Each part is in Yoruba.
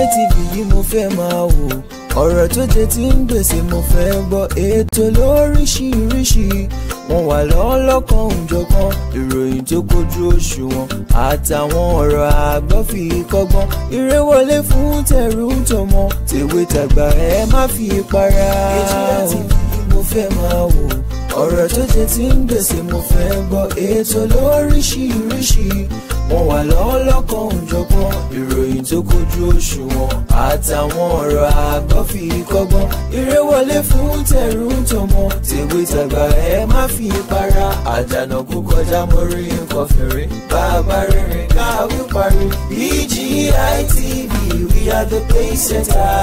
BGI TV yìí mo fẹ́ máa wò. Ọ̀rọ̀ tó jẹ ti ń gbèsè mo fẹ́ gbọ́. Ètò lóríṣiríṣi wọ́n wà lọ́lọ́kan òjọ̀kan. Ìròyìn tó kojú òṣùwọ̀n àtàwọn ọ̀rọ̀ àgbọ́ fi kọ́gbọ́n. Eré wọlé fún tẹ̀rù tọmọ, tèwe tàgbà ẹ má fi para. BGI TV yìí mo fẹ́ máa wò. Ọ̀rọ̀ tó jẹ ti ń gbèsè mo fẹ́ gbọ́. Ètò lóríṣiríṣi wọ́n wà lọ́lọ́kan òjọ̀kan. Ìròyìn tó kojú òṣùwọ̀n àtàwọn ọ̀rọ̀ àgbọ́ fi kọ́gbọ́n. Eré wọlé fún tẹ̀rù tọmọ, tèwe tàgbà ẹ má fi para. Àdànà kú kọjá mo rí nǹkan fèrè. Bàbá rere káwí parí. BGI TV, we are the pace setter.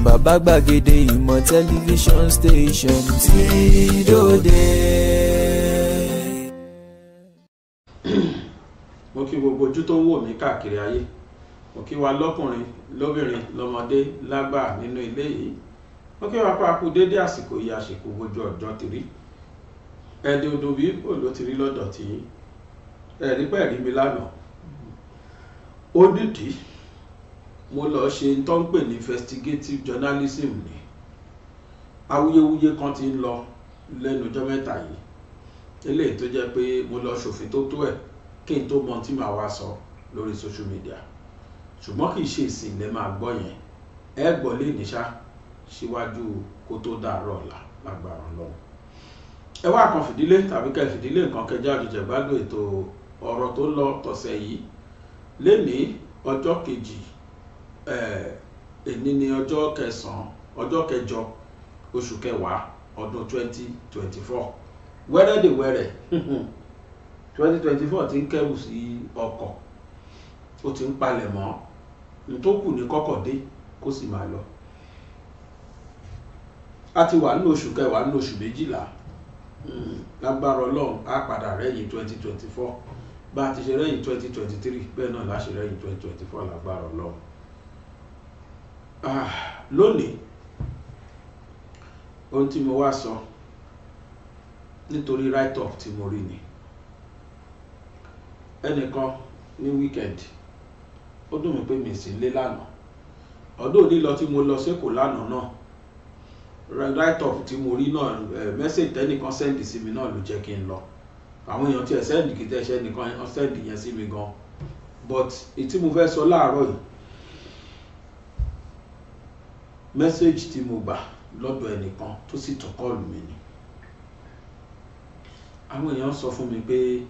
Bàbá gbàgede ìmọ̀ tẹlifíṣọ̀n station tí dòde. Mo kí gbogbo ojú tó ń wò mí káàkiri ayé. Mo kí wa lọ́kùnrin, lóbìnrin, lọ́mọdé, lágbà nínú ilé yìí. Mo kí wa pa kú dédé àsìkò yìí, àsìkò gbójú ọjọ́ ti rí. Ẹ̀ẹ́dì odò bí kò ló ti rí lọ́dọ̀ tí ẹ̀rí pẹ̀rí mi lánàá. Ó nídìí mo lọ ṣe tó ń pè ní investigative journalism ni. Awuyewuye kan ti ń lọ lẹ́nu ọjọ́ mẹ́ta yìí, eléyìí tó jẹ́ pé mo lọ ṣòfin tó tó ẹ̀ kí n tó mọ tí màá wá sọ lórí social media. Ṣùgbọ́n kì í ṣe ìsìn lẹ́ máa gbọ́ yẹn, ẹ gbọ́ lé níṣá síwájú kó tó dàárọ̀ ọ̀la lágbára Ọlọ́run. Ẹ wá kan fìdílé tàbí kẹ́ fìdílé nǹkan kẹjá àjọjẹ gbádùn ètò ọ̀rọ̀ tó ń lọ tọ̀sẹ̀ yìí. Lénìí ọjọ́ kejì, èní ni ọjọ́ kẹsàn-án, ọjọ́ kẹjọ oṣù kẹwàá ọdún 2024. Wẹ́rẹ́dẹ̀wẹ́rẹ́ 2024 ti ń kẹ́rù sí ọkọ̀, ó ti ń palẹ̀ mọ́, n tó kù ní kọ́kọ́ dé kó sì máa lọ. A ti wà nínú oṣù kẹwàá, nínú oṣù méjìlá. Lágbára Ọlọ́run á padà rẹ́yìn 2024. Bá a ti ṣe rẹ́yìn 2023, bẹ́ẹ̀ náà la ṣe rẹ́yìn 2024 lágbára Ọlọ́run. Lónìí ohun tí mo wá sọ nítorí write up tí mo rí ni. Ẹnìkan ní weekend, ó dùn mí pé mi sì lé lánàá. Ọdún òní lọ tí mo lọ sékòó lánàá náà, write up tí mo rí náà, message tẹ́nìkan send sí mi náà ló jẹ́ kí n lọ. Àwọn èèyàn tí ẹ send kì í tẹ́ ṣe nìkan send yẹn sí mi gan. But èyí tí mo fẹ́ sọ láàárọ̀ yìí, message tí mo gbà lọ́dọ̀ ẹnìkan tó sì tún kọ́ọ̀lù mi ni. Àwọn èèyàn sọ fún mi pé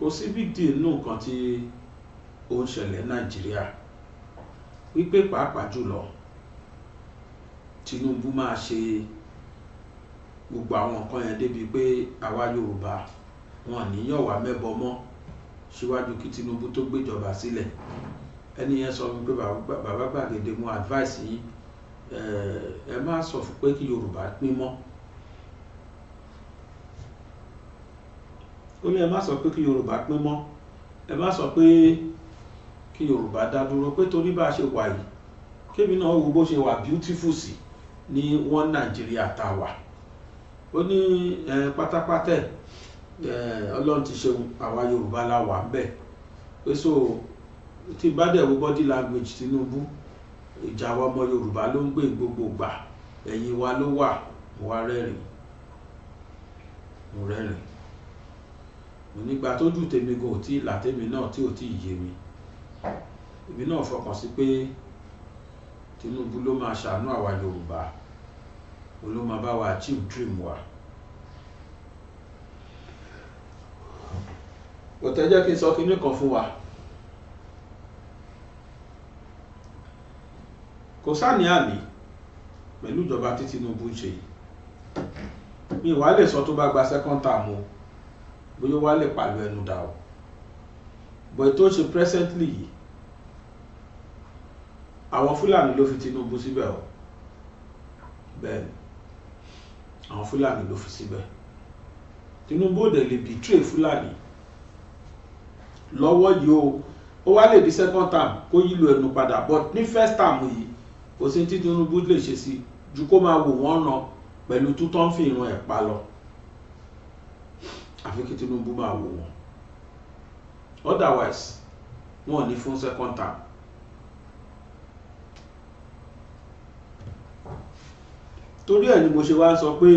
kò sí big deal nínú nǹkan tí ó ń ṣẹlẹ̀ Nàìjíríà, wípé pàápàá jùlọ Tinubu máa ṣe gbogbo àwọn nǹkan yẹn débi pé àwa Yorùbá wọn ní yàn wá mẹ́bọ mọ́ síwájú kí Tinubu tó gbéjọba sílẹ̀. Ẹni yẹn sọ pé bàbá gbàgede mú advice yín, ẹ má sọ fún pé kí Yorùbá pín mọ́. Ó ní ẹ má sọ pé kí Yorùbá pín mọ́, ẹ má sọ pé kí Yorùbá dá dúró, pé torí bá a ṣe wà yìí, kébì náà wo bó ṣe wà beautiful sí ní wọ́n Nàìjíríà tá a wà. Ó ní pátápátá Ọlọ́run ti ṣeun, àwa Yorùbá la wà ń bẹ̀. Pé so tí bá dẹ̀ wo body language Tinubu, ìjà wa ọmọ Yorùbá ló ń gbé gbogbo gbà, ẹ̀yìn wa ló wà. Mo wá rẹ́rìn, mo rẹ́rìn. Mo nígbà tójú tèmi gan ò tí ì là, tèmi náà tí ò tí ì yé mi. Èmi náà fọkàn sí pé Tinubu ló máa ṣàánú àwa Yorùbá, òun ló máa bá wa achieve dream wa. Kò tẹ́ jẹ́ kí n sọ kinní kan fún wa. Kò sáni-àní pẹ̀lú ìjọba tí Tinubu ń ṣe yìí. Mi wá lè sọ tó bá gba second term o, bóyá wá lè pàlọ́ ẹnu dà o. But tó ń ṣe presently yìí, àwọn Fúlàní ló fi Tinubu síbẹ̀ o. Bẹ́ẹ̀ ni, àwọn Fúlàní ló fi síbẹ̀. Tinubu ò dẹ̀ lè betray Fúlàní lọ́wọ́ yìí o. Ó wá lè di second term kó yílò ẹnu padà, but ní first term yìí kò sí tí Tinubu lè ṣe sí ju kó máa wò wọ́n ràn pẹ̀lú tútọ́ ń fi ìran ẹ̀ pa lọ. Àfi kí Tinubu máa wò wọ́n. Otherwise wọn ò ní fún second term. Torí ẹ̀ ni mo ṣe wá ń sọ pé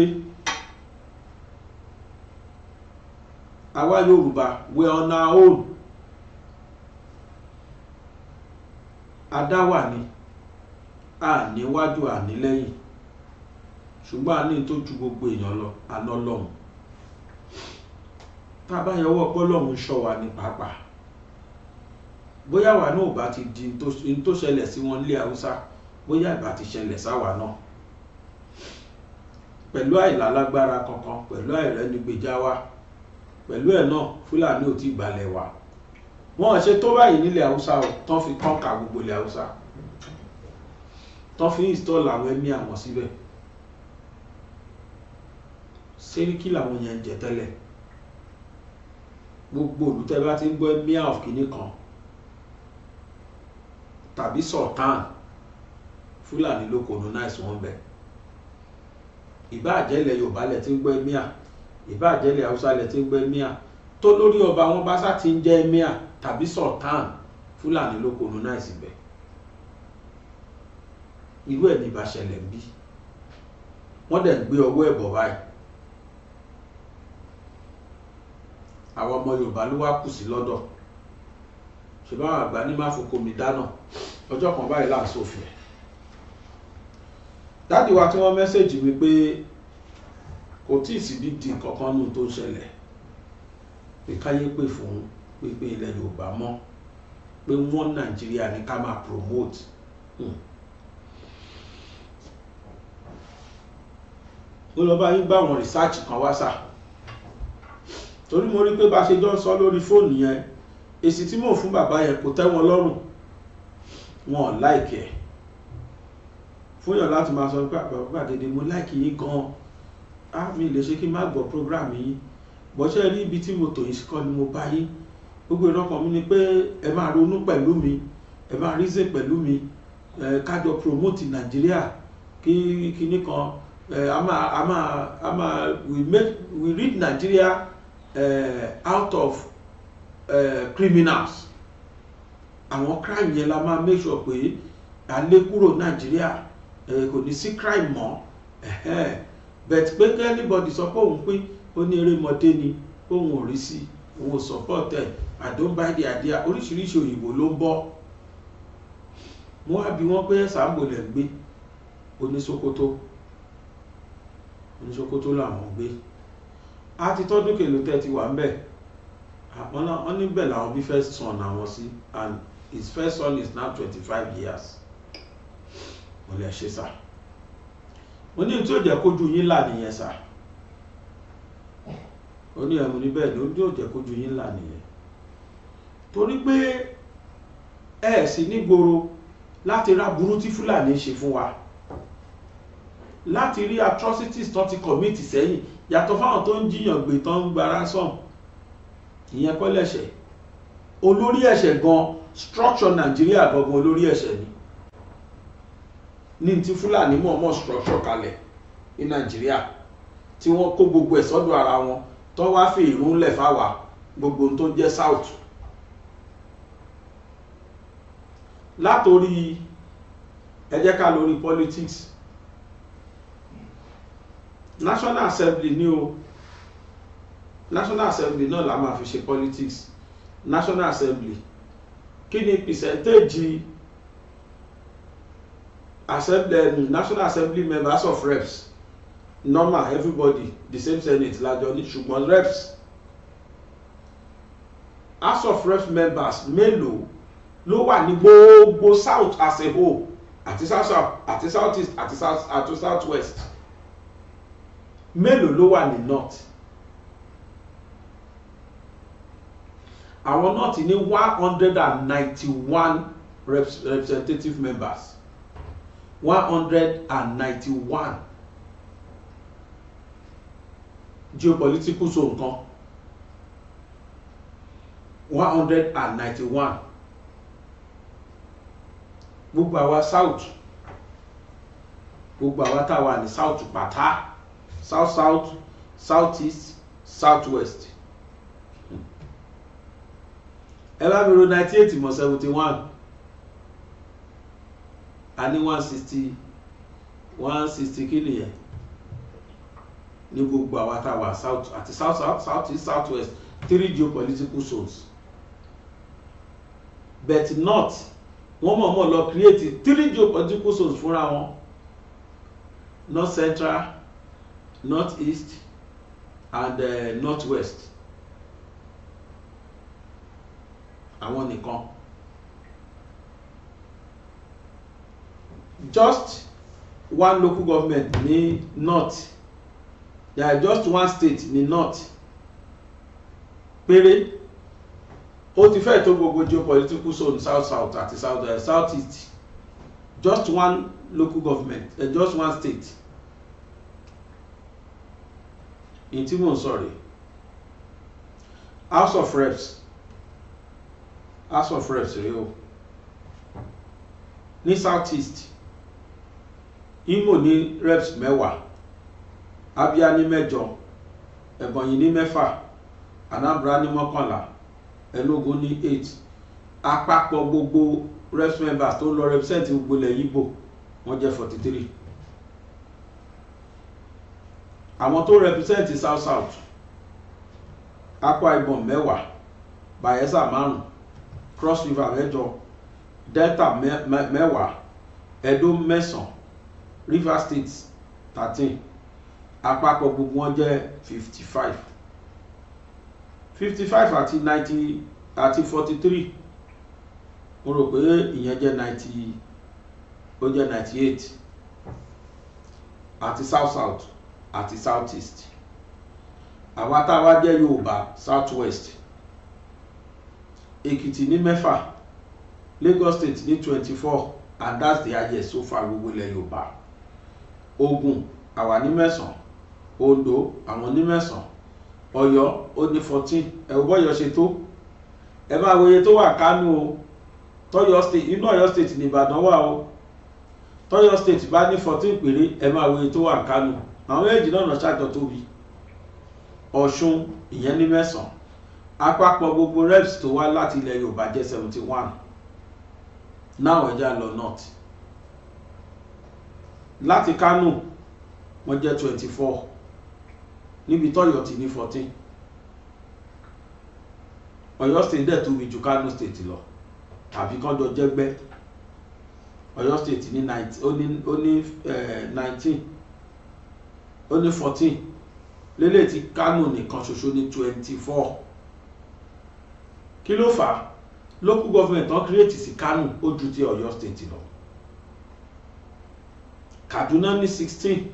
àwa Yorùbá, we are on our own. Adáwà ni a níwájú, a ní lẹ́yìn, ṣùgbọ́n a ní tó ju gbogbo èèyàn lọ, àná lọ́hùn. Tá a bá yọwọ́ pọ́lọ́hún ń ṣọ́ wa ní pàápàá, bóyá wà náà ò bá ti di n tó ṣẹlẹ̀ sí wọn nílé Haúsá, bóyá ìbá ti ṣẹlẹ̀ sáwa náà, pẹ̀lú àìlálágbára kankan, pẹ̀lú àìrẹ́nigbèjà wa, pẹ̀lú ẹ̀ náà, Fúlàní ò tí ì gbalẹ̀ wa. Wọ́n ṣe tó báyìí nílẹ̀ Haúsá o, tán fi conquer gbogbo ilẹ̀ Haúsá, tán fi install àwọn ẹ̀mí àwọn síbẹ̀. Sẹ́ríkì làwọn yẹn ń jẹ tẹ́lẹ̀. Gbogbo olùtẹ́ bá ti ń gbọ́ emir of kìíní kan tàbí sultan, Fúlàní ló colonize wọn bẹ̀. Ìbá àjẹlẹ̀ Yorùbá lẹ ti ń gbọ́ emir, ìbá àjẹlẹ̀ Haúsá lẹ ti ń gbọ́ emir, tó lórí ọba wọn bá sá ti ń jẹ́ emir tàbí sultan, Fúlàní ló colonize bẹ̀. Irú ẹ̀ ní ìbá ṣẹlẹ̀ ń bí. Wọ́n dẹ̀ ń gbé ọwọ́ ẹ̀ bọ̀ báyìí. Àwọn ọmọ Yorùbá ló wá kù sí lọ́dọ̀. Ṣe báwọn àgbà ní má foko mi dáná, ọjọ́ kan báyìí là ń sófin ẹ̀. Daddy wa tí wọ́n message mi pé kò tí ì sí big deal kankan nù tó ń ṣẹlẹ̀, pé káyé pè fún pípín ilẹ̀ Yorùbá mọ́, pé wọ́n Nàìjíríà ní ká máa promote. Mo lọ bá yín gbá àwọn research kan wá sà, torí mo rí pé bá ṣe jọ ń sọ lórí fóònù yẹn, èsì tí mò ń fún bàbá yẹn kò tẹ́ wọn lọ́rùn, wọn ò like ẹ̀. Fún yàn láti máa sọ pé bàbá Gbàgede, mo like yín gan ah, mi lè ṣe kí n má gbọ́ program yín, bọ́sẹ̀ rí ibi tí mo tò yín sí kọ́ ni mo bá yín. Gbogbo ìrọ́kàn mi ni pé ẹ máa ronú pẹ̀lú mi, ẹ máa reason pẹ̀lú mi, ẹ kájọ promote Nàìjíríà kí kíní kan ẹ a máa we rid Nigeria out of criminals. Àwọn crime yẹn la máa make sure pé à lé kúrò Nàìjíríà, kò ní sí crime mọ́. But pé kí anybody sọ pé òun pín, ó ní erémọdé ni, òun ò rí sí, òun ò support ẹ̀, I don't buy the idea. Oríṣiríṣi òyìnbó ló ń bọ́. Mo wá bi wọ́n pé ẹ̀sà ń bò lẹ̀ ń gbé. Oníṣòkòtò, oníṣòkòtò làwọn ń gbé. A ti tọ́dún kèlò tẹ́ ti wà ń bẹ̀? Àwọn náà wọ́n níbẹ̀ làwọn bí first son àwọn sí, and his first son is now 25 years. Mo lè ṣe sà, mo ní tí ó jẹ́ kójú yín là nìyẹn sà. Ó ní ẹ̀mú níbẹ̀ ni ó ní ó jẹ́ kójú yín là nìyẹn, torí pé ẹ sì nígboro láti rá burú tí Fúlàní ṣe fún wa, láti rí atrocities tó ti commit sẹ́yìn, yàtọ̀ fáwọn tó ń jiyàn gbé, tó ń gba ransom. Ìyẹn kọ́ lẹ̀ṣẹ̀. Olórí ẹ̀ṣẹ̀ gan, structure Nàìjíríà gangan, olórí ẹ̀ṣẹ̀ ni ní ti Fúlàní mọ̀ọ́mọ̀ structure kalẹ̀ ní Nàìjíríà, tí wọ́n kó gbogbo ẹ̀ sọ́dọ̀ ara wọn, tó wá fi ìrún lẹ̀ fáwa, gbogbo ohun tó jẹ́ south. Látòrí ẹ jẹ́ ká lórí politics, National Assembly ní o. National Assembly náà la máa fi ṣe politics. National Assembly, kí ni percentage assembly, National Assembly members of reps? Normal, everybody, the same Senate lájọ ní, ṣùgbọ́n reps, House of Reps members mélòó ló wà ní gbogbo south as a whole, àti south south, àti south east, àti south, àti south west? Mélòó ló wà ní north? Àwọn north ní 191 representative members, 191. Geopolitical zone kan, 191. Gbogbo àwa south, gbogbo àwa tá a wà ní south pátá, south south, south east, south west, Ẹ bá mi ro 98 mọ́ 71, a ní 160, 160. Kí nìyẹn ní gbogbo àwa tá a wà south àti south south, south east, south west, three geopolitical zones? But north, wọ́n mọ̀ọ́mọ̀ lọ create three geopolitical zones fúnra wọn: north central, north east and north west. Àwọn nìkan, just one local government ní north. There are just one state ní north péré, ó ti fẹ́ tó gbogbo geopolitical zone south south àti south south east. Just one local government, just one state. In tí mò ń sọ rèé, House of Reps, House of Reps rèé o. Ní south east, Imo ní reps 10, Abia ní 8, Ebonyi ní 6, Anambra ní 11, Enugu ní 8. Àpapọ̀ gbogbo reps members tó ń lọ represent gbogbo ilẹ̀ Igbo, wọ́n jẹ́ 43. Àwọn tó represent south south, Akwa Ibom 10, Bayelsa 5, Cross River 8, Delta 10, Edo 9, Rivers State 13. Àpapọ̀ gbogbo wọn jẹ́ 55. 55 àti 90 àti 43, mo rò pé ìyẹn jẹ́ 90, ó jẹ́ 98, àti south south àti south east. Àwa tá a wá jẹ́ Yorùbá, south west, Èkìtì ní 6, Lagos State ní 24, and that's the highest so far gbogbo ilẹ̀ Yorùbá. Ògùn, àwa ní 9, Oǹdó, àwọn ní 9, Ọ̀yọ́ ó ní 14. Ẹ wo bọ́yọ̀ ṣe tó. Ẹ máa wo iye tó wà Kánò o. Tọ́yọ́ State, inú Ọ̀yọ́ State ní Ìbàdàn wà o. Tọ́yọ́ State bá ní 14 péré, ẹ máa wo iye tó wà Kánò. Àwọn méjì náà ṣàjọ tóbi. Ọ̀ṣun, ìyẹn ní 9. Àpapọ̀ gbogbo reps tó wá láti ilẹ̀ Yorùbá jẹ́ 71. Now, ẹ já lọ north. Láti Kánò, wọ́n jẹ́ 24, níbi tọ́yọ̀ ti ní 14. Ọ̀yọ́ State dẹ̀ tóbi ju Kano State lọ, tàbí kán jọ jẹ́gbẹ́. Ọ̀yọ́ State ní 19, ó ní 19, ó ní 14 lélẹ̀ tí Kano nìkan ṣoṣo ní 24. Kí ló fà á? Local government tán create sí Kano, ó ju ti Ọ̀yọ́ State lọ. Kaduna ní 16,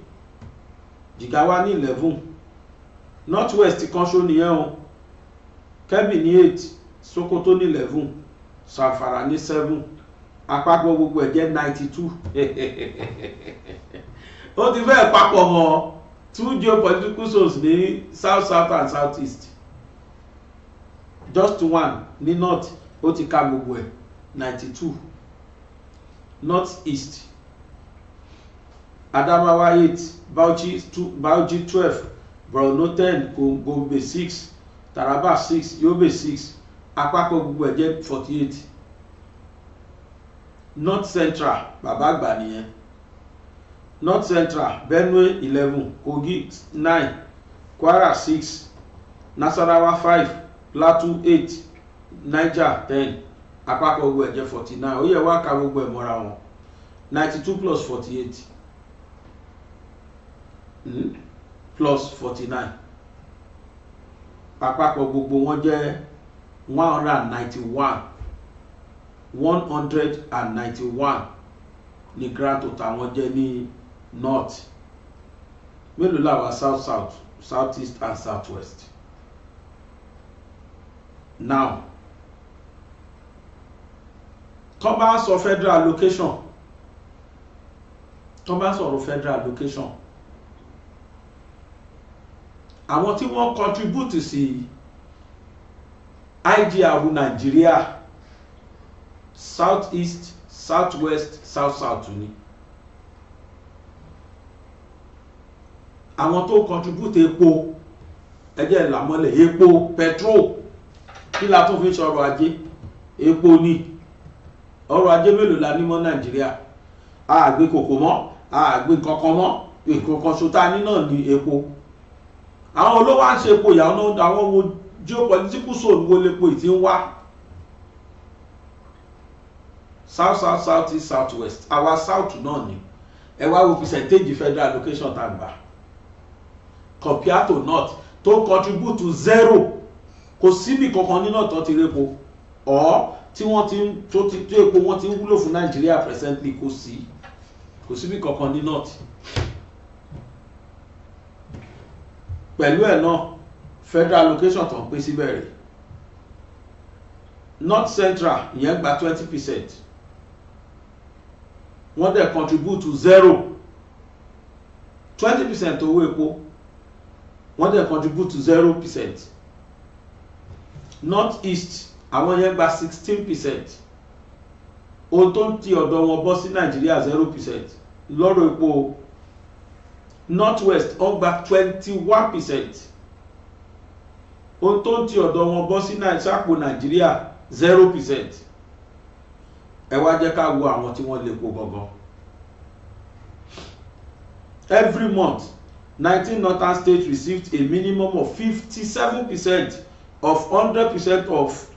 Jigawa ní 11. North West kan ṣó nìyẹn o. Kebbi ní 8, Sokoto ní 11, Zamfara ní 7. Àpapọ̀ gbogbo ẹ̀ jẹ́ 92. Ó ti fẹ́ papọ̀ mọ́ two geopolitical zones ní south south and south east. Just one ní north, ó ti ka gbogbo ẹ̀, 92. North east, Adamawa 8, Bauchi 2, Bauchi 12, Borno 10, Gombe 6, Taraba 6, Yobe 6. Àpapọ̀ gbogbo ẹ̀ jẹ́ 48. North Central, bàbá àgbà nìyẹn. North Central, Benue 11, Kogi 9, Kwara 6, Nasarawa 5, Plateau 8, Niger 10. Àpapọ̀ gbogbo ẹ̀ jẹ́ 49. Ó yẹ wá ka gbogbo ẹ̀ mọ́ra wọn: 92 plus 48 plus 49. Àpapọ̀ gbogbo wọn jẹ́ 191. 191 ní grand total wọn jẹ́ ní north. Mélòó làwa south south, south east and south west? Now, tó bá sọ federal allocation, tó bá sọ̀rọ̀ federal allocation, àwọn tí wọ́n contribute sí IGR Nàìjíríà, south east, south west, south south ni. Àwọn tó contribute epo, ẹjẹ́ ìlàmọ́lẹ̀ epo petrol, kí la tún fi ń sọ̀rọ̀ ajé? Epo ni. Ọrọ̀ ajé mélòó la ní mọ́ Nàìjíríà? Àgbẹ̀ kòkó mọ́, àgbẹ̀ kankan mọ́. Nǹkan ṣo tá a ní náà ní epo. Àwọn olówó à ń ṣe epo ìyàwó náà. Àwọn wo geopolitical zone wo lepo yìí ti ń wá? South, south, south east, south west. Àwa south náà ni. Ẹ wá wo percentage federal allocation tá a gbà compare to north tó contribute to zero. Kò síbi kankan nínú ọ̀tọ̀ ti répo or tí wọ́n ti ń tó ti tó epo wọ́n ti ń wúlò fún Nàìjíríà presently. Kò sí, kò síbi kankan ní north. Pẹ̀lú ẹ̀ náà, federal allocation tó ń pín síbẹ̀ rẹ̀, North Central ìyẹn gba 20%, wọ́n dẹ̀ contribute to zero. 20% owó epo, wọ́n dẹ̀ contribute to 0%. North East, àwọn yẹn gba 16%. Ohun tó ń ti ọ̀dọ̀ wọn bọ́ sí Nàìjíríà, 0% lọ́rọ̀ epo. North West, ó gba 21%. Ohun tó ń ti ọ̀dọ̀ wọn bọ́ sí sápò Nàìjíríà, 0%. Ẹ wá jẹ́ ká wo àwọn tí wọ́n lè po gangan. Every month, 19 northern states received a minimum of 57% of 100% of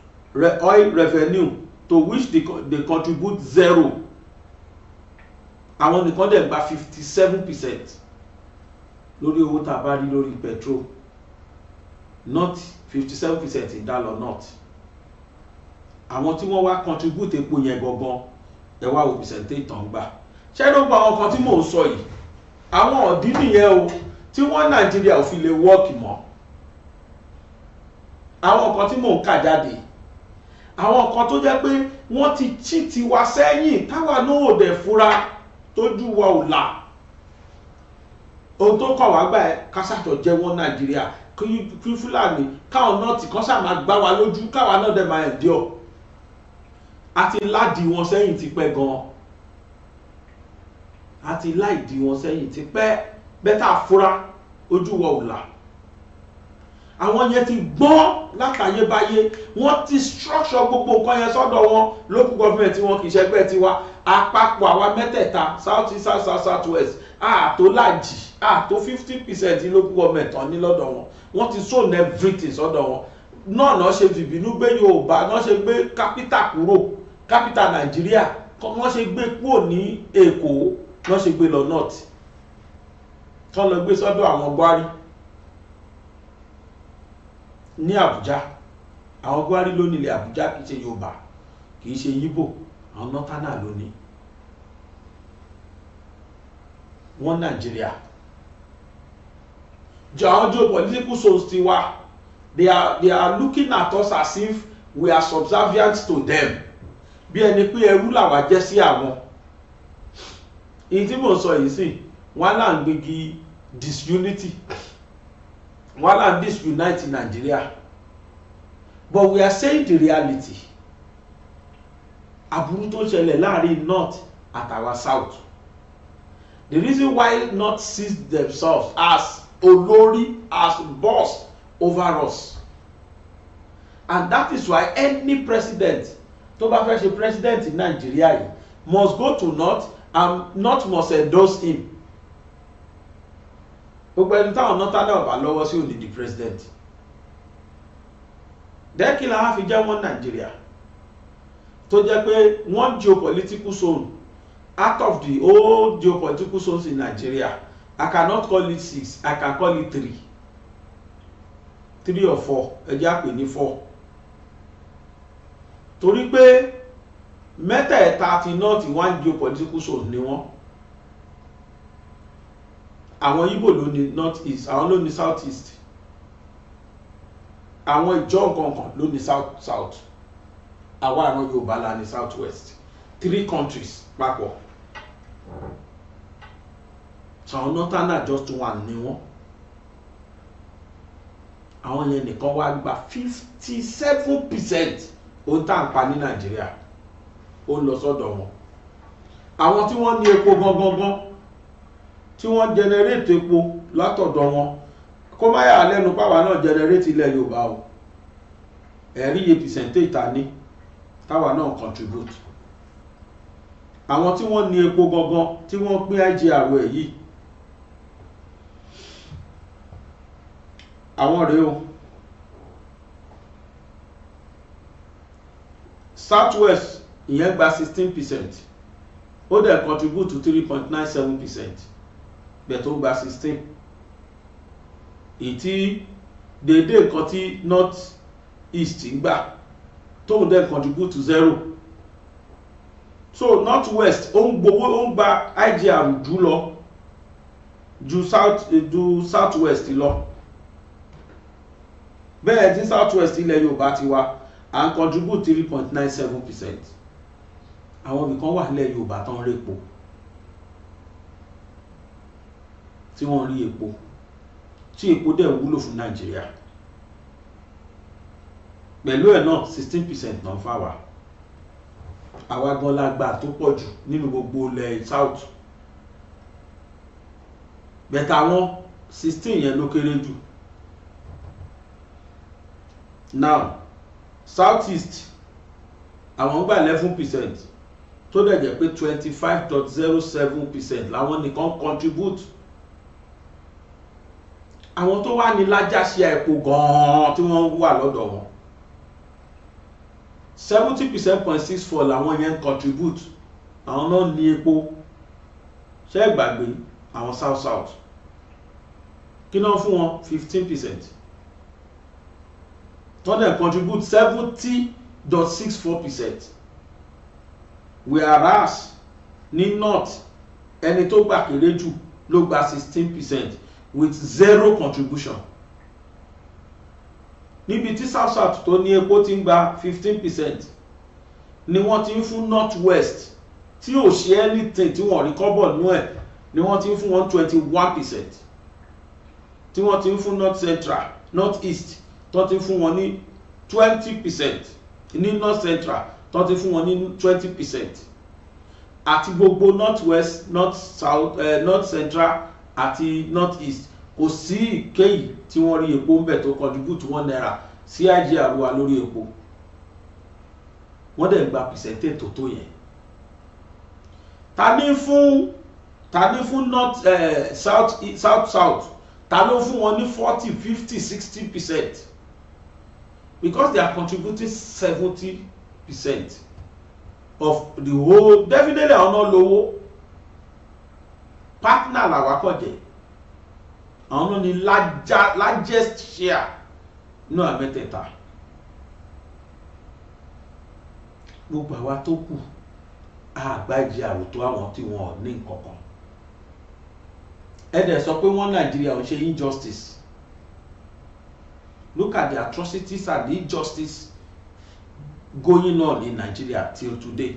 oil revenue, to which they contribute zero. Àwọn nìkan dẹ̀ gba 57% lórí owó tá a bá rí lórí petrol. North, 57% ìdá lọ north. Àwọn tí wọ́n wá contribute epo yẹn gangan, ẹ wá wo percentage tán gbà. Ṣé ló gba àwọn kan tí mò ń sọ yìí? Àwọn ọ̀dí nìyẹn o tí wọ́n Nàìjíríà ò fi lè work mọ́. Àwọn kan tí mò ń kà jáde, àwọn kan tó jẹ́ pé wọ́n ti cheat wa sẹ́yìn, táwa náà ò dẹ̀ fura, tójú wa ò là. Ohun tó kọ̀ wá gbà ẹ́ kásàtọ̀ jẹ́ wọ́n Nàìjíríà, kí Fúlàní káwọn náà tí kán sà máa gbá wa lójú, káwa náà dẹ̀ máa endure. Àti ládìí wọn sẹ́yìn ti pẹ́ gan-an, àti láìdí wọn sẹ́yìn ti pẹ́ bẹ́tà fura, ojú wa ò là. Àwọn yẹn ti gbọ́n látàyébáyé. Wọ́n ti structure gbogbo nǹkan yẹn sọ́dọ̀ wọn. Local government tí wọn kì í ṣẹgbẹ́ tiwa. Àpapọ̀ àwa mẹ́tẹ̀ẹ̀ta, south east, south, south, south west, àtó làjì, àtó 50% local government tán ní lọ́dọ̀ wọn. Wọ́n ti zone everything sọ́dọ̀ wọn náà. Náà ṣe fìbínú gbé Yorùbá náà, ṣe gbé capital kúrò, capital Nàìjíríà, wọ́n ṣe gbé kúrò ní Èkó náà, ṣe gbé lọ north, tán lọ gbé sọ́dọ̀ àwọn Gwari ní Àbújá. Àwọn Gwari ló nílẹ̀ Àbújá, kì í ṣe Yorùbá, kì í ṣe Yíbò. Àwọn northerner ló ní wọ́n Nàìjíríà. Àwọn geopolitical zones ti wa, they are looking at us as if we are subservient to them, bí ẹni pé ẹrú làwa jẹ́ sí àwọn. Èyí tí mò ń sọ yìí sì, wọ́n là ń gbégi disunity, wọ́n là ń disunite Nàìjíríà, but we are saying the reality. Aburú tó ń ṣẹlẹ̀ láàrin north àtàwa south, the reason why north sees themselves as olórí, as boss over us, and that is why any president tó bá fẹ́ ṣe president in Nàìjíríà yìí must go to north and north must endorse him. Gbogbo ẹni táwọn northern náà bá lọ́wọ́ sí òní di president. Dẹ́kì la wá fi jẹ́ wọ́n Nàìjíríà tó jẹ́ pé one geopolitical zone out of the whole geopolitical zones in Nigeria? I cannot call it six, I can call it three, three or four. Ẹ jẹ́ àpè ní four, torí pé mẹ́tẹ̀ẹ̀ta ti north, one geopolitical zone ni wọ́n. Àwọn Igbo ló ní north east, àwọn ló ní south east, àwọn ìjọ nǹkankan ló ní south south, àwa àwọn Yorùbá la ní south west. Three countries papọ̀. So àwọn northerner, just one ni wọ́n. Àwọn yẹn nìkan wá gba 57% ohun tá à ń pa ní Nàìjíríà, ó ń lọ sọ́dọ̀ wọn. Àwọn tí wọ́n ní epo gangan gan, tí wọ́n generate epo látọ̀dọ̀ wọn, kó má yà lẹ́nu páwa náà generate ilẹ̀ Yorùbá o. Ẹ̀rí iye percentage ta ní Táwa náà contribute. Àwọn tí wọ́n ní epo gangan tí wọ́n pín IGR ẹ̀ yìí, àwọn rèé o. South West, ìyẹn gba 16%, ó dẹ̀ contribute to 3.97%, bẹ́ẹ̀ tó gba 16, ìtí déédéé nǹkan tí North East ń gbà, tóun dẹ̀ contribute to zero. So North West ó ń gbowó, ó ń gba IGR jù lọ ju South West lọ. Bẹ́ẹ̀ tí South West, ilẹ̀ Yorùbá ti wá, à ń contribute 3.97%. Àwọn ibìkan wà nílẹ̀ Yorùbá tán rí epo, tí wọ́n rí epo, tí epo dẹ̀ wúlò fún Nàìjíríà. Pẹ̀lú ẹ̀ náà, 16% náà fáwa. Àwa gan la gbà tó pọ̀ jù nínú gbogbo ilẹ̀ South bẹ̀tẹ̀. Àwọn 16 yẹn ló kéré jù. Now, South East, àwọn gba 11%, tó dẹ̀ jẹ́ pé 25.07% làwọn nìkan contribute. Àwọn tó wà ní lájàṣe epo gan-an tí wọ́n wà lọ́dọ̀ wọn, 70% point 64 làwọn yẹn ń contribute. Àwọn náà ní epo. Ṣé ẹ gbàgbé àwọn South South? Kí náà fún wọn? 15%, tó dẹ̀ contribute 70.64%, whereas ní North, ẹni tó gbà kéré jù ló gba 16% with zero contribution, níbi tí South South tó ní epo ti ń gba 15%, ni wọ́n ti ń fún North West, tí ò ṣe anything, tí wọ́n rí kọ́bọ̀ nú ẹ̀, ni wọ́n ti ń fún wọn 21%, tí wọ́n ti ń fún North Central, North East, tó ti ń fún wọn ní 20%, ní North Central tó ti fún wọn ní 20%, àti gbogbo North West, North South, North Central àti North East, kò sí ìkéyìí tí wọ́n rí epo ń bẹ̀ tó contribute ₦1 sí IGR wa lórí epo. Wọ́n dẹ̀ gba percentage tó tó yẹn. Ta ní fún North, South, South South, ta ló fún wọn ní 40, 50, 60%? Because they are contributing 70% of the whole. Definitely àwọn náà lówó, partner làwa kọ̀ jẹ́. Àwọn náà ní largest share nínú àmẹ́tẹ̀ẹ̀ta. Gbogbo àwa tó kù, àgbájé àròtó àwọn tí wọn ò ní nǹkan kan. Ẹ dẹ̀ sọ pé wọ́n Nàìjíríà ò ṣe injustice. Look at the atrocities and the injustice going on in Nigeria till today.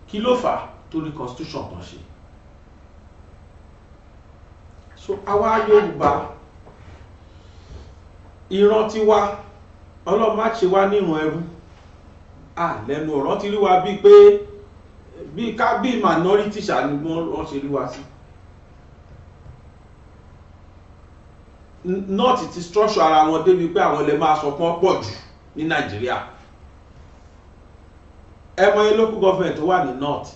Kí ló fà á? Torí constitution kan ṣe. So àwa Yorùbá, ìran tiwa, Ọlọ́run má ṣe wá nírun ẹrú. À lẹ́nu ọ̀rọ̀ ti rí wa bíi pé bíi ká bíi minority ṣàní wọ́n ṣe rí wa sí. North ti structure ara wọn débi pé àwọn lè máa sọ pọ́n pọ̀ jù ní Nàìjíríà. Ẹ mọ iye local government tó wà ní North.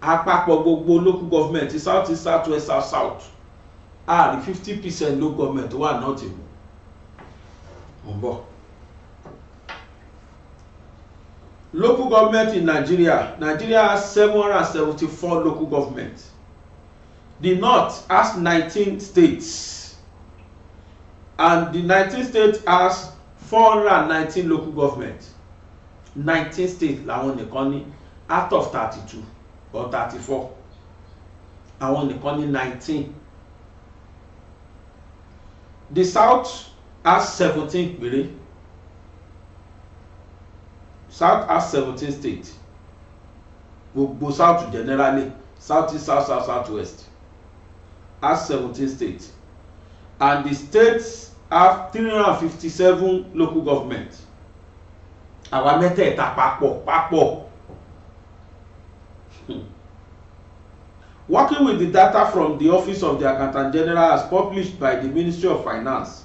Àpapọ̀ gbogbo local government ti South East, South West, South South, a rí 50% local government tó wà North mú. Mo ń bọ̀. Local government in Nigeria. Nigeria has 774 local government. The North has 19 states, and the 19 states has 419 local government. 19 states làwọn nìkan ní out of 32 or 34. Àwọn nìkan ní 19. The South has 17 péré. South has 17 states. Gbogbo South generally, South East, South South, South West, has 17 states, and the states have 357 local government. Àwa mẹ́tẹ̀ẹ̀ta papọ̀ papọ̀. Working with the data from the Office of the Accountant General as published by the Ministry of Finance,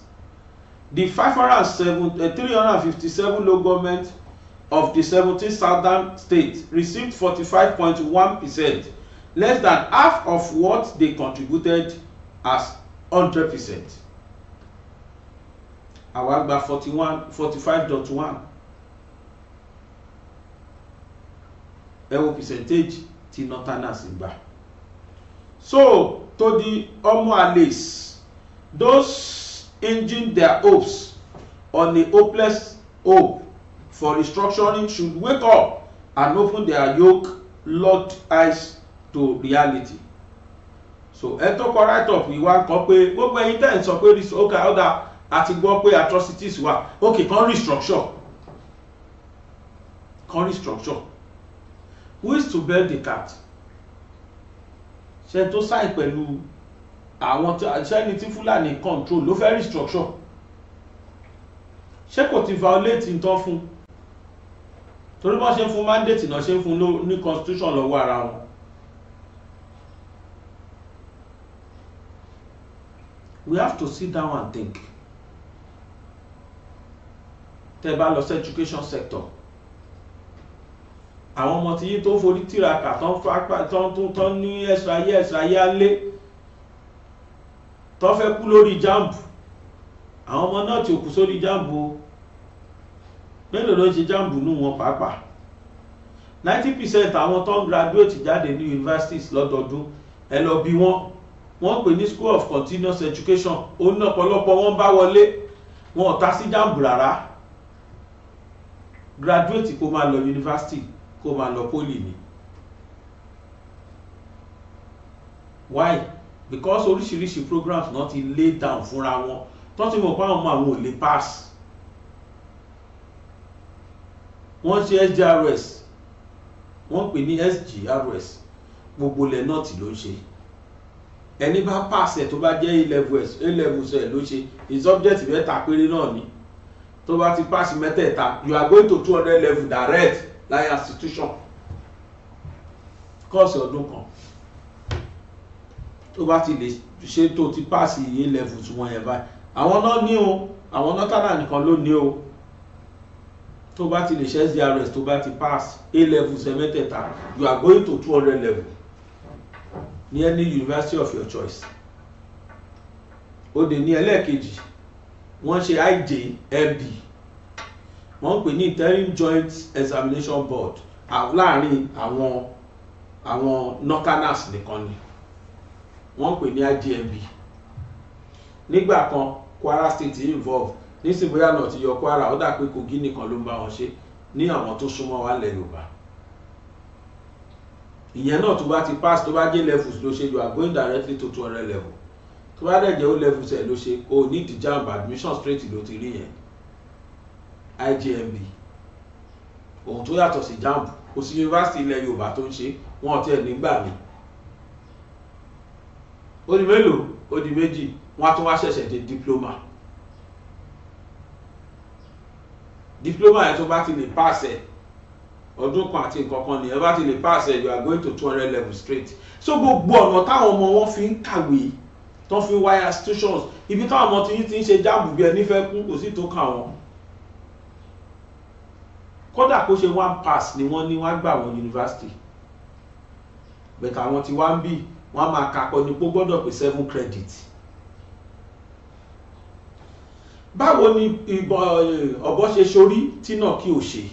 the 507, 357 local government of the 17 southern states received 45.1%, less than half of what they contributed as 100%. Àwa gba 41, 45.1. Ẹ wo percentage tí northerners gbà. So to the ọmọ àlès, those hinging their hopes on a hopeless hope for restructuring should wake up and open their yoke locked eyes to reality. So ẹ tó kọ write up ìwà kan pé gbogbo ẹ̀yin tẹ́ ń sọ pé okay, ọ̀dà àti gbọ́ pé atrocities wà, okay, kan restructure, kan restructure. Who is to bell the cat? Ṣe tó sáì pẹ̀lú àwọn ṣẹ́ni tí Fúlàní control ló fẹ́ restructure? Ṣé kò ti violate nǹkan fún? Torí wọ́n ṣe ń fún mandate náà, ṣe ń fún ní constitution lọ́wọ́ ara wọn. We have to sit down and think. Tẹ́ bá lọ sí education sector, àwọn ọmọ tí yín tó ń forí tìraka, tó ń fapá, tó ń ní extra year, extra year lé, tó fẹ́ kú lórí JAMB. Àwọn ọmọ náà tí ò kú sórí JAMB o, mélòó ló ń ṣe JAMB nù wọn pàápàá? 90% àwọn tó ń graduate jáde ní universities lọ́dọọdún, ẹ lọ bí wọ́n, wọ́n pè ní School of Continuous Education, ó ní ọ̀pọ̀lọpọ̀ wọn bá wọlé, wọn ò ta sí JAMB rárá. Graduate kó máa lọ university, kó máa lọ poly ni. Why? Because oríṣiríṣi programs náà ti lay down fúnra wọn tó ti mọ̀ pé àwọn ọmọ àwọn ò lè pass. Wọ́n ṣe SGRS, wọ́n pè ní SGRS, gbogbo ilẹ̀ náà tí ló ń ṣe. Ẹni bá pass ẹ̀, tó bá jẹ́ A level S, A levels ẹ̀ ló ṣe, in subject mẹ́ta péré náà ni, tó bá ti pass mẹ́tẹ̀ẹ̀ta, you are going to 200 level direct láyé institution. Course ọdún kan, tó bá ti lè ṣe, tó ti pass A levels wọn yẹn báyìí, àwọn náà ní o, àwọn northerner nìkan ló ní o. Tó bá ti lè ṣe SGRS, tó bá ti pass A levels ẹ̀ mẹ́tẹ̀ẹ̀ta, you are going to 200 level ní any university of your choice. Ó dé ní ẹlẹ́ẹ̀kejì, wọ́n ṣe IJMB, wọ́n pè ní Interim Joint Examination Board, láàrin àwọn northerners nìkan ni wọ́n pè ní IJMB. Nígbà kan Kwara State involve, nísìnyí bóyá náà ti yọ Kwara, ó dà pé Kogi nìkan ló ń bá wọn ṣe ní àwọn tó súnmọ́ wa lẹ̀ Yorùbá. Ìyẹn náà, tó bá ti pass, tó bá jẹ́ levels ló ṣe, you are going directly to 200 level. Tó bá dẹ̀ jẹ́ O levels ẹ̀ ló ṣe, o ní the JAMB admission straight ló ti rí yẹn. IJMB, ohun tó yàtọ̀ sí JAMB, kò sí yunifásitì ilẹ̀ Yorùbá tó ń ṣe, wọn ò tiẹ̀ nígbà mi. Ó di mélòó? Ó di méjì. Wọ́n á tún wá ṣẹ̀ṣẹ̀ dé diploma. Diploma yẹn, tó bá ti lè pass ẹ̀, ọdún kan àti nǹkan kan nìyẹn, bá ti lè pass ẹ̀, you are going to 200 level straight. So gbogbo ọ̀nà táwọn ọmọ wọn fi ń kàwé, tó fi ń wáyà institutions, ibi táwọn ọmọ tí ti ń ṣe JAMB bí ẹni fẹ́ kú, kò sí tó kàn wọ́n. Kódà kó ṣe one pass ni wọ́n ní, wọ́n á gbà wọ́n university. But àwọn tí wá ń bì, wọ́n á máa kakọ ní pé ó gbọ́dọ̀ pé seven credit. Báwo ni ọ̀bọ ṣe sorí tí náà kí o ṣe?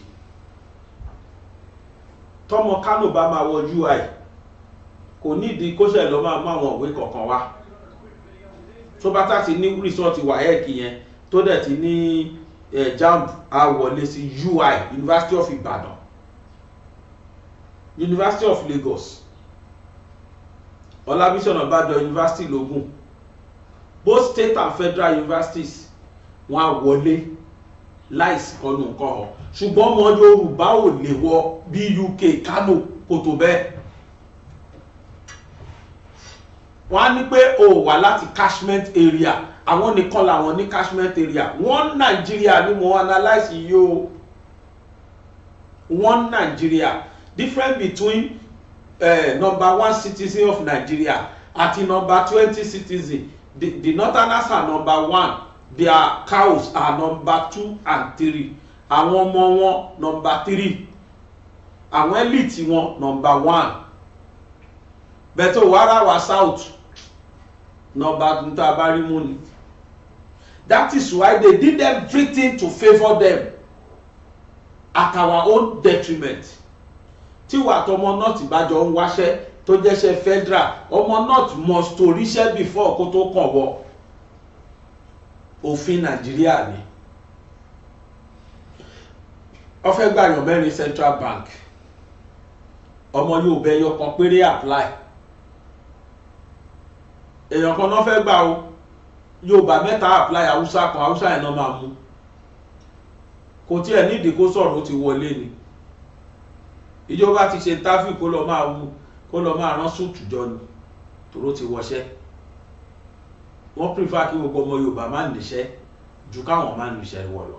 Tọmọ Kánò bá máa wọ UI, kò nídìí kó ṣe lọ máa mú àwọn ìwé kọ̀ọ̀kan wá. Tó bá tá ti ní result WAEC yẹn, tó dẹ̀ ti ní JAMB, á wọlé sí UI, University of Ibadan, University of Lagos, Ọlábísí Ọ̀nàbàjọ University lógún, both state and federal universities, wọ́n á wọlé láìsí kọnu nǹkan hàn. Ṣùgbọ́n ọmọ Yorùbá ò lè wọ BUK Kano, kò tó bẹ́ẹ̀. Wọ́n á ní pé o wà láti catchment area. Àwọn nìkan làwọn ní catchment area. Wọ́n Nàìjíríà ni mo analyse yìí o, one Nigeria. Difference between number one citizen of Nigeria àti number 20 citizen, the northerners are number one, their cows are number two and three. Àwọn ọmọ wọn number 3, àwọn elite wọn number 1. Bẹ́ẹ̀ wàrà wà south, number níta bá rí mú ni. That is why they did everything to favour them at our own detriment. Tí wàá tọmọ north bá jọ ń wáṣẹ́ tó jẹ́ṣẹ́ federal, ọmọ north must to ríṣẹ́ before kó tó kàn wọ́. Òfin Nàìjíríà ni. Wọ́n fẹ́ gbàyàn 4 Central Bank, ọmọ Yorùbá ẹyọ kan péré apply. Èèyàn kan náà fẹ́ gbà o, Yorùbá 3 apply, Haúsá kan. Haúsá yẹn náà máa mú. Kò tiẹ̀ nídìí kó sọ̀rọ̀, ó ti wọlé ni. Ìjọba ti ṣe interview, kó lọ máa wú, kó lọ máa rán suit jọ ni, tòró ti wọṣẹ́. Wọ́n prefer kí gbogbo ọmọ Yorùbá má níṣẹ́ ju káwọn má níṣẹ́ wọ̀ lọ.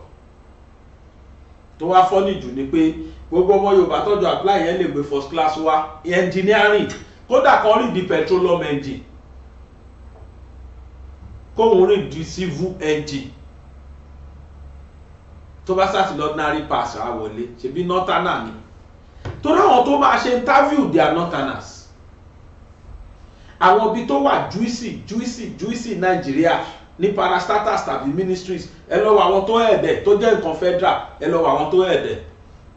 Tó wá funny jù ni pé gbogbo ọmọ Yorùbá tọ́jú apply yẹn lè gbé first class wá engineering, kódà kan rí di petroleum engine, kóhun rí di civil engine, tó bá sáà ti lọ ordinary pass, á wọlé. Ṣebí northerner ni. Torí àwọn tó máa ṣe interview, they are northerners. Àwọn ibi tó wà juicy, juicy, juicy Nàìjíríà ní parastatals tàbí ministries, ẹ lọ wọ àwọn tó ẹ̀dẹ̀ tó jẹ́ nǹkan federal, ẹ lọ wọ àwọn tó ẹ̀dẹ̀,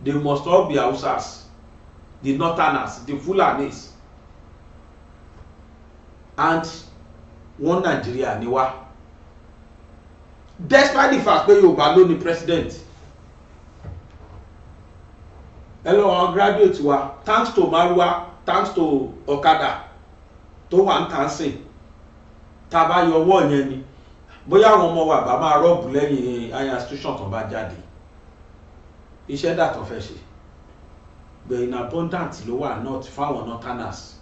they must all be Hausas, the northerners, the Fulanis. And wọ́n Nàìjíríà ni wá, despite the fact pé Yorùbá ló ní president. Ẹ lọ àwọn graduate wa, thanks to Marwa, thanks to ọ̀kadà tó wà ń tàn sìn. Tá a bá yọ ọwọ́ yẹn ni, bóyá àwọn ọmọ wa bá máa rob lẹ́yìn higher institution tó bá jáde, iṣẹ́ dàtọ̀ fẹ́ ṣe. But in abundant ló wà north fáwọn northerners.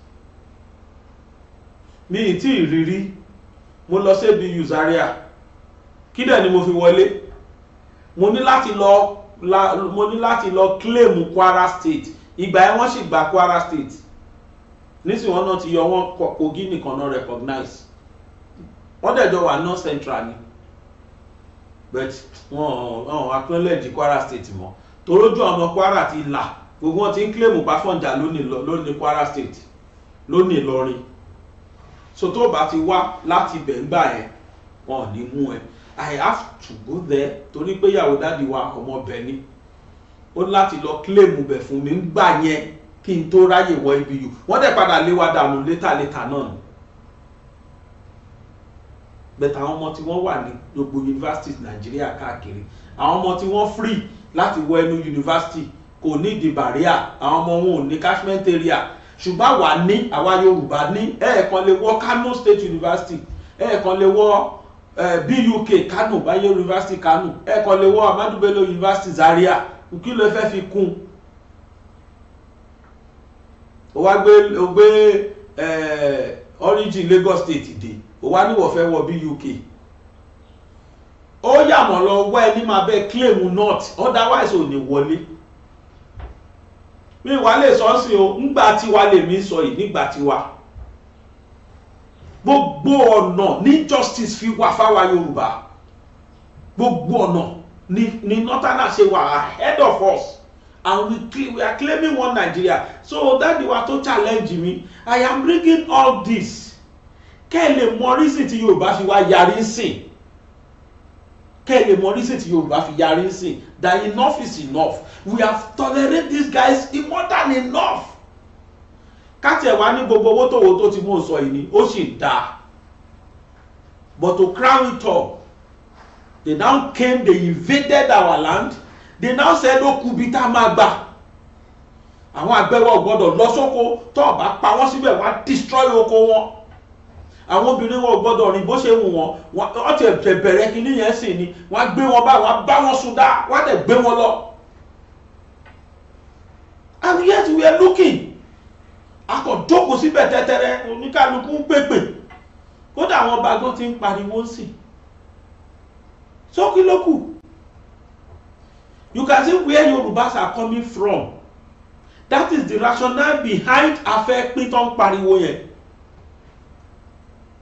Mi ì tí ì rírí. Mo lọ sí ABU Zaria, kí dẹ̀ ni mo fi wọlé? Mo ní láti lọ claim Kwara State. Ìgbà yẹn wọ́n sì gba Kwara State. Nísìnyí wọn náà ti yọ wọn, Kogi nìkan náà recognize. Wọ́n dẹ̀ jọ wà north central ni, but wọ́n acknowledge Kwara State mọ́, torójú ọmọ Kwara ti là. Gbogbo wọn ti ń claim Pàfọ́njà lónìí Kwara State lónìí, Ìlọrin. So tó bá ti wá láti ibẹ̀ ńgbà yẹn, wọn ò ní mú ẹ. I have to go there torí pé ìyàwó daddy wa ọmọ ọbẹ̀ ni. Ó ní láti lọ claim bẹ̀ fún mi ńgbà yẹn kí n tó ráyè wọ ABU. Wọ́n dẹ̀ padà lé wa dànù later later náà ni. But àwọn ọmọ tí wọ́n wà ní gbogbo universities Nàìjíríà káàkiri, àwọn ọmọ tí wọ́n free láti wọ ẹnu university, kò ní di barrier. Àwọn ọmọ wọn ò ní catchment area, ṣùgbọ́n àwa ní, àwa Yorùbá ní. Ẹ̀ẹ̀kan lè wọ Kano State University, ẹ̀ẹ̀kan lè wọ BUK Kano, Bayero University Kano, ẹ̀ẹ̀kan lè wọ Ahmadu Bello University Zaria. Kí ló fẹ́ fi kún? Ó wá gbé, ó gbé origin Lagos State dé, ó wá níwọ̀ fẹ́ wọ BUK. Ó yàmọ̀ lọ wá ẹni máa bẹ́ claim north, otherwise ò ní wọlé. Mi wà lè sọ sí o. Ńgbà tiwa lèmi sọ yìí, nígbà tiwa, gbogbo ọ̀nà ní justice fi wà fáwa Yorùbá. Gbogbo ọ̀nà ní northerner ṣe wà ahead of us, and we are claiming one Nigeria. So daddy wa tó challenge mi, I am bringing all this kẹ́ ẹ lè mọ reason tí Yorùbá fi wá yarí sìn, kẹ́ ẹ lè mọ reason tí Yorùbá fi yarí sìn, that enough is enough. We have tolerated these guys more than enough. Káti ẹ̀ wá ní gbogbo owó tòwó tó ti mú sọ yìí ni ó sì dáa. But to crown it all, they now came, they invaded our land. They now said ó kú bí tá a máa gbà. Àwọn àgbẹ̀wò gbọ́dọ̀ lọ sóko. Tó o bá pa wọ́n síbẹ̀, wọ́n á destroy oko wọn. Àwọn obìnrin wọn ò gbọ́dọ̀ rìn bó ṣe wù wọ́n. Wọ́n ti bẹ̀rẹ̀ kínní yẹn sì ni wọ́n á gbé wọn bá wọ́n á bá wọn sùn dá, wọ́n á dẹ̀ gbé wọn lọ. And yet we are looking, a kò jókòó síbẹ̀ tẹ́tẹ́rẹ́. Oníkálukú ń pèpè, kódà àwọn ọba gan ti ń pariwo sí sókí lókù. You can see where Yorubas are coming from. That is the rationale behind afẹ́ pín tó ń pariwo yẹn.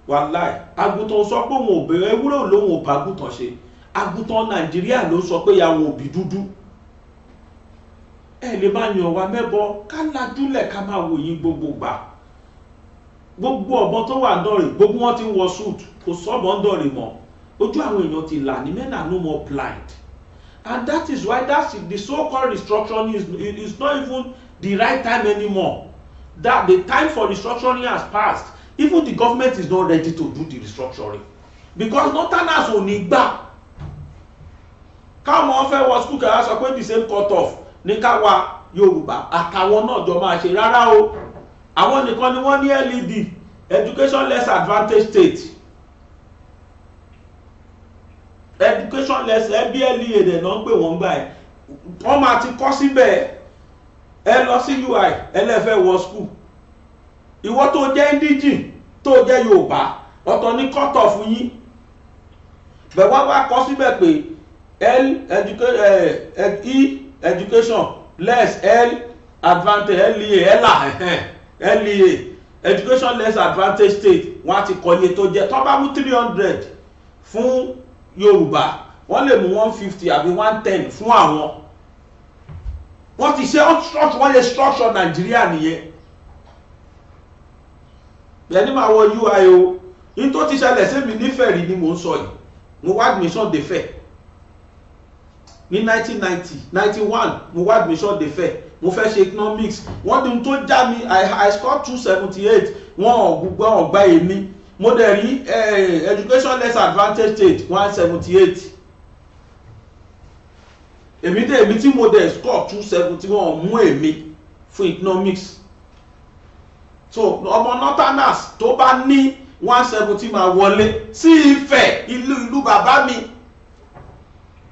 Wàláì, àgùntàn sọ pé òun ò bẹ̀rẹ̀, ewúrẹ́ lòun ò bá àgùntàn ṣe. Àgùntàn Nàìjíríà ló sọ pé ìyàwó òbí dúdú. Ẹ lè máa yàn wá mẹ́bọ, ká lajúlẹ̀, ká máa wò yín gbogbo gbà. Gbogbo ọ̀bọ tó wà Ìdànrè, gbogbo wọn ti ń wọ suit. Kò sọ́bọ̀ n'Ìdànrè mọ́. Ojú àwọn èèyàn ti là ní. Men are no more blind, and that is why that's the so-called restructuring is not even the right time anymore, that the time for restructuring has passed. Even the government is not ready to do the restructuring because northerners ò ní gbà káwọn fẹ́ wọ school kẹ́hà sọ pé the same cut off ní káwa Yorùbá àtàwọn náà jọ máa ṣe. Rárá o, àwọn nìkan ni wọ́n ní LED, education less advantage state, education less LEA dẹ̀ náà ń pè wọ́n gbà ẹ̀. Wọ́n máa ti kọ́ síbẹ̀. Ẹ lọ sí UI, ẹ lẹ́ fẹ́ wọ school. Ìwọ tó jẹ́ indigene, tó jẹ́ Yorùbá, ọ̀tọ̀ ní cut off yín. Bẹ̀ wá wá kọ́ síbẹ̀ pé L educa E education less L advantage, LEA, ELA, LEA, education less advantage state. Wọ́n á ti kọ iye tó jẹ́. Tó bá mú 300 fún Yorùbá, wọ́n lè mú 150 àbí 110 fún àwọn. Wọ́n ti ṣe structure, wọ́n lè structure Nàìjíríà nìyẹn. Ẹni máa wọ UI o, ní tó ti ṣẹlẹ̀ sí mi nífẹ̀ẹ́ rí ni mò ń sọ yìí. Mo wá admission dé Ifẹ̀ ní 1990, 91. Mo wá admission dé Ifẹ̀, mo fẹ́ ṣe economics. Wọ́n ní tó já mi, I scored 278. Wọ́n ò gbogbo ọ̀gbá èmi. Mo dẹ̀ rí education less advantage state, 178. Èmi dé, èmi tí mo dẹ̀ score 270, wọ́n mú èmi fún economics. So ọmọ northerners tó bá ní 170 máa wọlé sí Ifẹ̀, ìlú bàbá mi,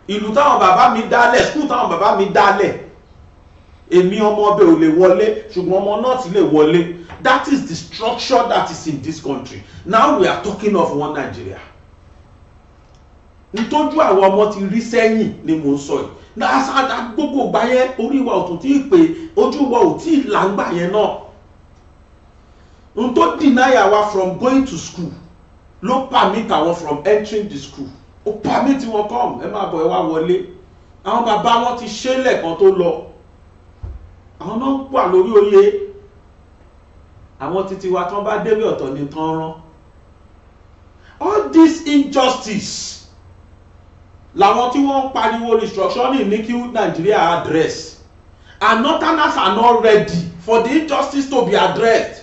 ìlú táwọn bàbá mi dálẹ̀, school táwọn bàbá mi dálẹ̀. Èmi ọmọ ọbẹ̀ ò lè wọlé, ṣùgbọ́n ọmọ north lè wọlé. That is the structure that is in this country. Now we are talking of one Nigeria. Ntójú àwọn ọmọ ti rí sẹ́yìn ni mò ń sọ yìí. Gbogbo ìgbà yẹn, orí wa ò tún tí ì pé, ojú wa ò tí ì là ń gbà yẹn náà. N tó deny àwa from going to school ló permit àwọn from entering the school. Ó permit wọn, come, ẹ máa bọ̀, ẹ wá wọlé. Àwọn bàbá wọn ti ṣe lẹ́ẹ̀kan tó lọ. Àwọn náà wà lórí oyè. Àwọn títí wa tán bá débẹ̀, ọ̀tọ̀ ní tán rán. All this injustice làwọn tí wọ́n ń pariwo restructuring ní kí Nàìjíríà address, and northerners are not ready for the injustice to be addressed,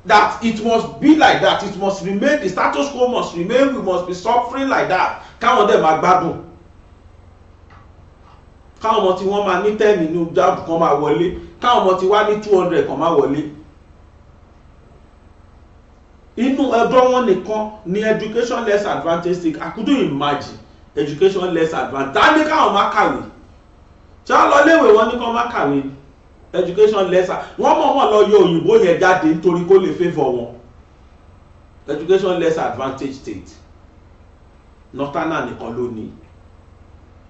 that it must be like that, it must remain, the status quo must remain, we must be suffering like that, káwọn dẹ̀ máa gbádùn, káwọn ọmọ tí wọ́n máa ní 10 nínú JAMB kan máa wọlé, káwọn ọmọ tí wá ní 200 kan máa wọlé. Inú ẹjọ́ wọn nìkan ní education less advantage state. I couldn't imagine education less advantage. Ta ní káwọn má kàwé? Ṣé wọ́n lọ léèwé? Wọn ní kán má kàwé ni. Education less, wọ́n mọ̀ wọ́n lọ yọ òyìnbó yẹn jáde nítorí kó lè favour wọn. Education less advantage state, northerner nìkan ló ní.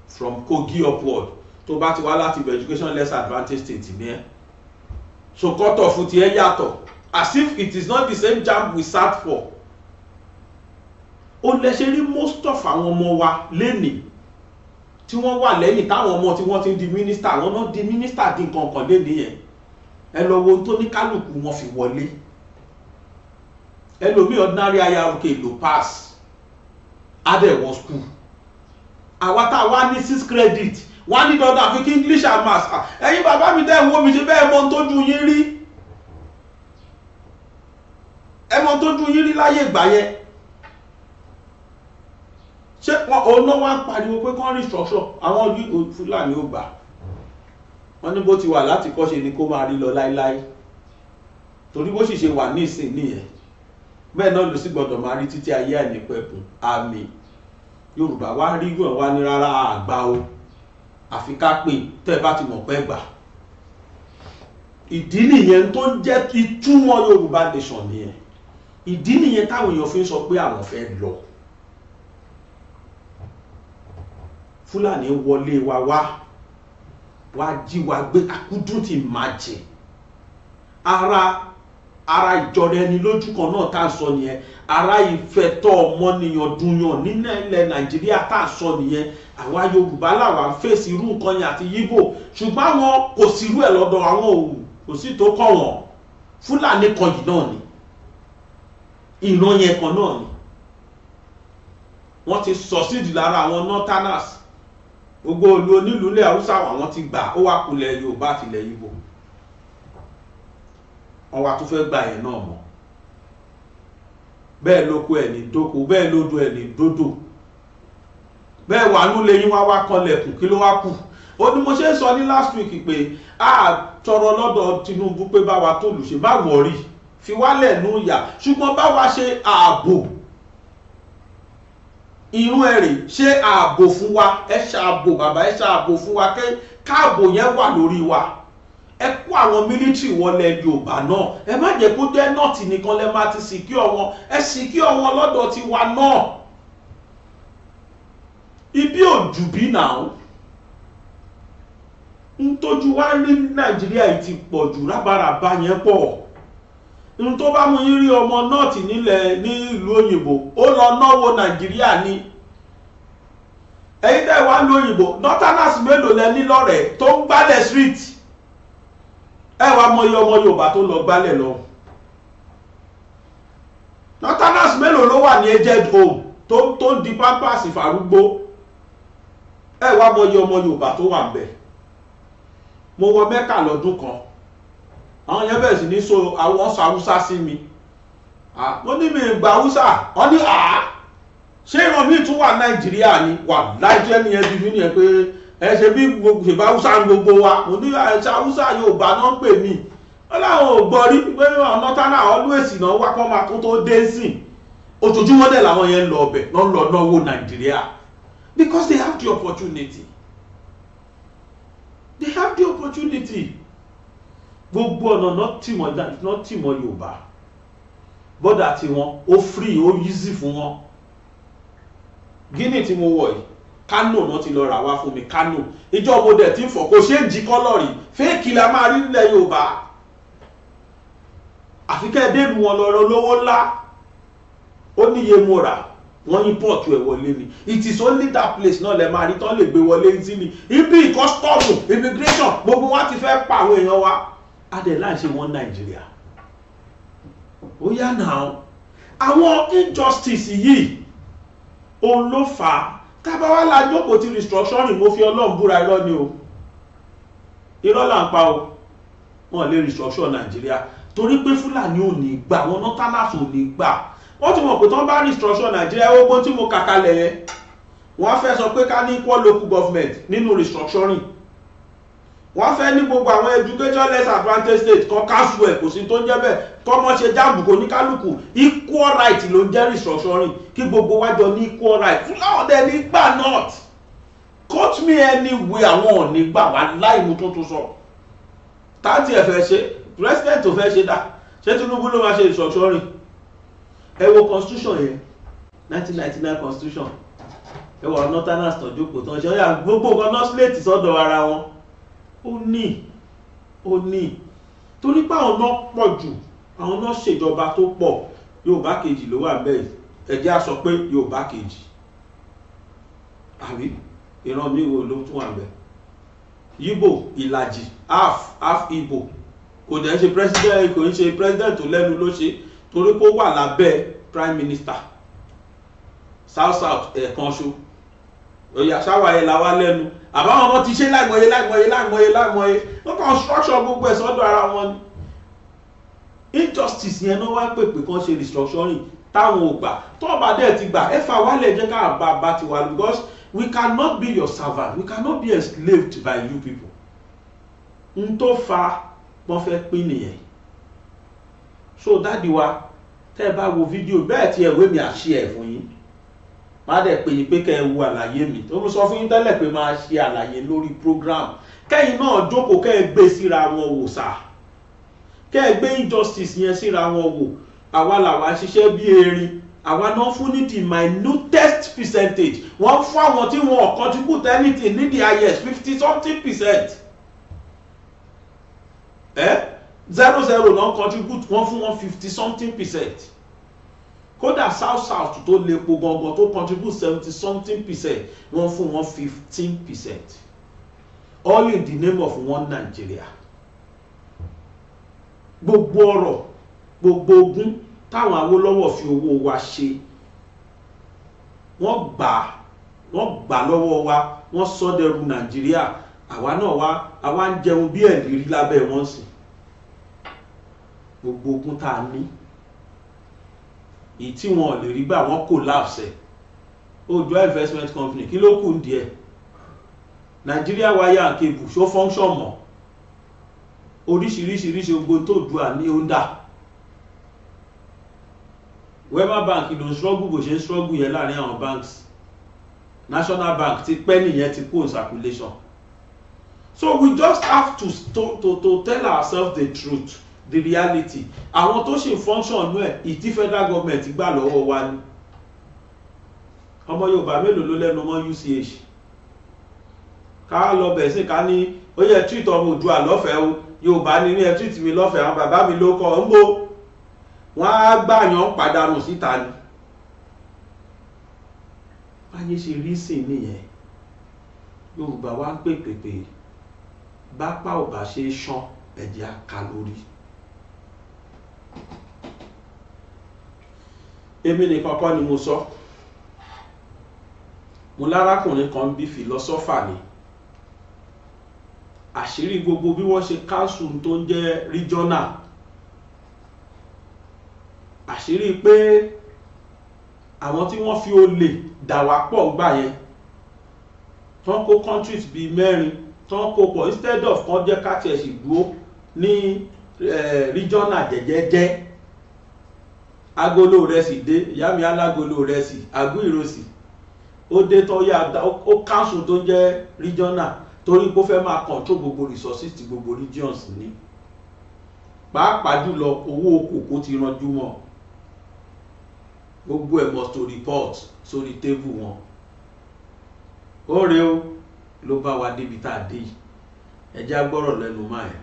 From Kogi upward, tó bá ti wá láti ibẹ̀, education less advantage state ní ẹ. So cut off ti ẹ yàtọ̀, as if it is not the same JAMB we sat for. Ó lẹ ṣe rí most of àwọn ọmọ wa lénìí tí wọ́n wà lẹ́yìn, táwọn ọmọ tí wọ́n ti ń di mínísítà, àwọn náà di mínísítà, di nǹkan kan lénìí yẹn. Ẹ lọ wo ohun tó ní kálukú wọn fi wọlé. Ẹlòmíì, ordinary IRK ló pass, adẹ̀wọ̀ school. Àwa tá a wá ní six credit, wọ́n á ní dandan àfi kí English and maths. Ẹ̀yin bàbá mi dẹ́ wo mi ṣe bẹ́ẹ̀, mọ ohun tójú yín rí, ẹ mọ ohun tójú yín rí láyé ìgbà yẹn. Ṣé wọn òun náà wá ń pariwo pé kán restructure? Àwọn Fúlàní ò gbà. Wọ́n ní bó ti wà láti kọ́ṣe ni kó máa rí lọ láéláé, torí bó sì ṣe wà ní ìsìn nìyẹn, bẹ́ẹ̀ náà ló sì gbọ́dọ̀ máa rí títí ayé àìnípẹ̀kun. Àmì Yorùbá wá rí gbọ̀n wá ní rárá, àgbà o, àfi ká pè tẹ́ ẹ bá ti mọ̀ pẹ́ gbà. Ìdí nìyẹn tó ń jẹ́ ìtumọ̀ Yorùbá nation nìyẹn. Ìdí nìyẹn táwọn èèyàn fi ń sọ pé àwọn fẹ́ lọ. Fúlàní wọlé wa, wá wá jí wa gbé. I couldn't imagine ara. Ara ìjọra ẹni lójú kan náà tá à ń sọ nìyẹn. Ara ìfẹ̀tọ́ ọmọnìyàn dùnyàn nílẹ̀ Nàìjíríà tá à ń sọ nìyẹn. Àwa Yorùbá làwa ń fèsì irú nǹkan yẹn àti Yíbò, ṣùgbọ́n àwọn kò sí irú ẹ̀ lọ́dọ̀ àwọn. Òwò kò sí tó kọ̀ wọ́n. Fúlàní kan yìí náà ni, ìran yẹn kan náà ni. Wọ́n ti succeed lára àwọn northerners. Gbogbo olú onílùú ilẹ̀ Haúsá àwọn ti gbà, ó wá kulẹ̀ Yorùbá àtìlẹ̀ Yíbò. Wọ́n wá tún fẹ́ gbà yẹn náà mọ́. Bẹ́ẹ̀ lóko ẹ̀ ní dóko, bẹ́ẹ̀ lódò ẹ̀ ní dódò, bẹ́ẹ̀ wà nú lẹ́yìn wá wá kanlẹ̀kùn. Kí ló wá kù? Ó ní mo ṣe ń sọ ní last week pé a tọrọ lọ́dọ̀ Tinubu pé bá wa tó lù ṣe, má wọ̀rí, fi wálẹ̀ nú ìyà, ṣùgbọ́n bá wa ṣe ààbò irú ẹ̀rì, ṣe ààbò fún wa. Ẹ ṣààbò bàbá, ẹ ṣààbò fún wa, káàbò yẹn wà lórí wa. Ẹ kó àwọn military wọlé Yorùbá náà. Ẹ má jẹ́ kó jẹ́ North nìkan lẹ máa ti secure wọn. Ẹ secure wọn lọ́dọ̀ tiwa náà. Ibi ò jù bí náà ń tójú wá rí. Nàìjíríà yìí ti pọ̀ jù, rábàràbà yẹn pọ̀. N tó bá mú yín rí ọmọ North nílẹ̀ ní ìlú òyìnbó, ó lọ náwó Nàìjíríà ní. Ẹ̀yin tẹ́ wá ń lo òyìnbó, northerners mélòó lẹ ní lọ́rẹ̀ẹ́ tó ń gbálẹ̀ street? Ẹ wá mọ iye ọmọ Yorùbá tó lọ gbálẹ̀ lọ. Northerners mélòó ló wà ní aged home tó ń di pampers fàrúgbó? Ẹ wá mọ iye ọmọ Yorùbá tó wà ń bẹ̀. Mo wọ Mẹ́kà lọ́dún kan, àwọn yẹn bẹ̀rẹ̀ sí ní so àwọn sọ Haúsá sí mi. Mo ní mi gba Haúsá. Wọ́n ní àá, ṣé ìran míì tún wà Nàìjíríà ni? Wà láìjẹ́ nìyẹn bí mi nìyẹn pé ẹ ṣe bí ṣèbá Haúsá ń gbogbo wa. Mo ní àìsàn Haúsá, Yorùbá náà ń pè mí. Wọ́n láwọn ò gbọ́ rí pé àwọn northerner always náà wá kọ́ máa kó tó dé sìn. Ojoojúmọ́ dẹ̀ làwọn yẹn ń lọ ọbẹ̀ lọ́n lọ náwó Nàìjíríà, because they have the opportunity, they have the opportunity. Gbogbo ọ̀nà náà tìmọ̀ Yorùbá border tiwọn, ó free, ó easy fún wọn. Guinea tí mo wọ̀ yìí, Kano náà ti lọ rà wá fún mi. Kano ìjọ mo dẹ̀ ti ń fọ̀, kò ṣe é jí colour rí. Fake la máa rí nílẹ̀ Yorùbá, àfi kẹ́ ẹ délu wọn lọ lówó ńlá. Ó níye mo rà, wọ́n import ẹ̀ wọlé ni. It is only that place náà lẹ máa rí tán lè gbé wọlé sí ni. Ibi custom, immigration, gbogbo wa ti fẹ́ pa àwọn èèyàn wa adẹ̀ láì ṣe wọn Nàìjíríà. Ó yá náà, àwọn injustice yìí, òun ló fà á. Tábà wá la jókòó ti restructuring, mo fi Ọlọ́run búra, irọ́ ni o, irọ́ là ń pa o. Wọn lè restructure Nàìjíríà torí pé Fúlàní ò ní gbà, wọn northerners ò ní gbà. Wọ́n ti mọ̀ pé tí wọ́n bá restructure Nàìjíríà, ogun tí mo kà kalẹ̀ yẹn, wọ́n fẹ́ sọ pé ká ní equal local government nínú restructuring. Wọ́n fẹ́ ní gbogbo àwọn education less advantage state kan káṣù ẹ̀, kò sí tó ń jẹ́ bẹ́ẹ̀, kọ́mọ ṣe JAMB, kò ní kálukú equal right ló ń jẹ́ restructuring, kí gbogbo wa jọ ní equal right. Fúláwọ̀ dẹ̀ ní gbà not quote me anyway, àwọn ò ní gbà wá láì mú tuntun sọ. Táàtì ẹ̀ fẹ́ ṣe president tó fẹ́ ṣe dà, ṣé Tinubu ló máa ṣe restructuring? Ẹ wo constitution yẹn, 1999 constitution. Ẹ wọ northerners tó jókòó tán ṣe ọyà gbogbo nǹkan náà slate sọ́dọ̀ ara wọn. Ó ní torí pé àwọn náà pọ̀ jù, àwọn náà ṣèjọba tó pọ̀. Yorùbá kejì ló wà bẹ́ẹ̀. Ẹ jẹ́ á sọ pé Yorùbá kejì, àbí ìran mi wo ló tún wà bẹ́ẹ̀? Yíbò ìlàjì, half half Igbo. Kò dẹ̀ ń ṣe president, kò ń ṣe president tó lẹ́nu ló ṣe, torí pé ó wà lábẹ́ prime minister. South South ẹ̀ẹ̀kan ṣo òyà ṣáwáyé la wá lẹ́nu. Àbáwọn ọmọ ti ṣe láìmọye láìmọye láìmọye láìmọye, wọ́n kàn structure gbogbo ẹ̀ sọ́dọ̀ ara wọn ni. Injustice yẹn náà wá pèpè kan ṣe restructuring táwọn ò gbà. Tó bá dẹ̀ ti gbà, ẹ fà wálẹ̀, jẹ́ ká bá ti wà, because we cannot be your servant, we cannot be enslaved by you people. N tó fa wọ́n fẹ́ pín nìyẹn. So daddy wa, tẹ́ ẹ bá wo fídíò bẹ́ẹ̀ tí ẹ wé mi, àṣẹ ẹ̀ fún yín, má dẹ̀ pè yín pé kẹ́ ẹ wo àlàyé mi tó mo sọ fún yín tẹ́lẹ̀ pé máa ṣe àlàyé lórí program, kẹ́yìn náà jókòó, kẹ́ ẹ gbé síra wọn wò sá, kẹ́ ẹ gbé injustice yẹn síra wọn wò. Àwa làwa ṣiṣẹ́ bí erin, àwa náà fún ní the minutest percentage. Wọ́n fún àwọn tí wọn ò contribute anything ní the highest, 50 something percent. Ẹ 0.00 náà contribute, wọ́n fún wọn 50 something percent. Kódà South South tó lépo gangan tó contribute 70 something percent, wọ́n fún wọn 15%. All in the name of one Nigeria. Gbogbo ọ̀rọ̀, gbogbo ogún táwọn Awólọ́wọ̀ fi owó wa ṣe, wọ́n gbà lọ́wọ́ wa, wọ́n sọ́dẹ̀rù Nàìjíríà. Àwa náà wá, àwa ń jẹun bí ẹ̀lírí lábẹ́ wọn sí. Gbogbo ogún tá a ní, èyí tí wọn ò lè rí gbà, wọ́n collapse ẹ̀. Oòduà Investment Company, kí ló kù ń díẹ̀? Nigeria Wire and Cable, ṣó function mọ́? Oríṣiríṣiríṣi ogun tó dùà ní ó ń dà. Wema Bank ló ń struggle bó ṣe ń struggle yẹn láàrin àwọn banks. National Bank ti pẹ́ nìyẹn ti kó in circulation. So we just have to tell ourselves the truth, the reality. Àwọn tó ṣì ń function nú ẹ̀, ìtí federal government gbà lọ́wọ́ wa ni. Ọmọ Yorùbá mélòó ló lẹ́nu mọ́ UCH? Ká lọ bẹ̀ sí, ká ní ó yẹ treat ọmọ Oòduà lọ́fẹ̀ẹ́ o. Yorùbá ní ní ẹ treat mi lọ́fẹ̀ẹ́, àwọn bàbá mi ló kọ́ ń bó. Wọ́n á gbàyàn pàdánù síta ni. Báyé ṣe rí sí nìyẹn. Yorùbá wa ń pè pèpè, bápá ò bá ṣe é ṣán, ẹ̀jẹ̀ á ká lórí. Èmi nìkan kọ́ ni mo sọ. Mo lárákùnrin kan bí, philosopher ni. Àṣírí gbogbo bí wọ́n ṣe council tó ń jẹ́ regional, àṣírí pé àwọn tí wọ́n fi olè dà wá pọ̀ gbà yẹn, tán kó countries bíi mẹ́rin, tán kó pọ̀, instead of kán jẹ́ ká tiẹ̀ sì dúró ní regional jẹ́jẹ́jẹ́. Agolo rẹsì dé, ìyá mi, alágolo rẹsì àgún ìrosì ó dé tán, yá ó council tó ń jẹ́ regional, torí pé ó fẹ́ máa control gbogbo resources tí gbogbo regions ní, pàápàá jùlọ owó kòkó ti ranjú mọ́. Gbogbo ẹ̀ must to report sórí table wọn. Ó rèé o, ló bá wa débi tá a dé yìí. Ẹ já gbọ́rọ̀ lẹ́nu máa ẹ̀.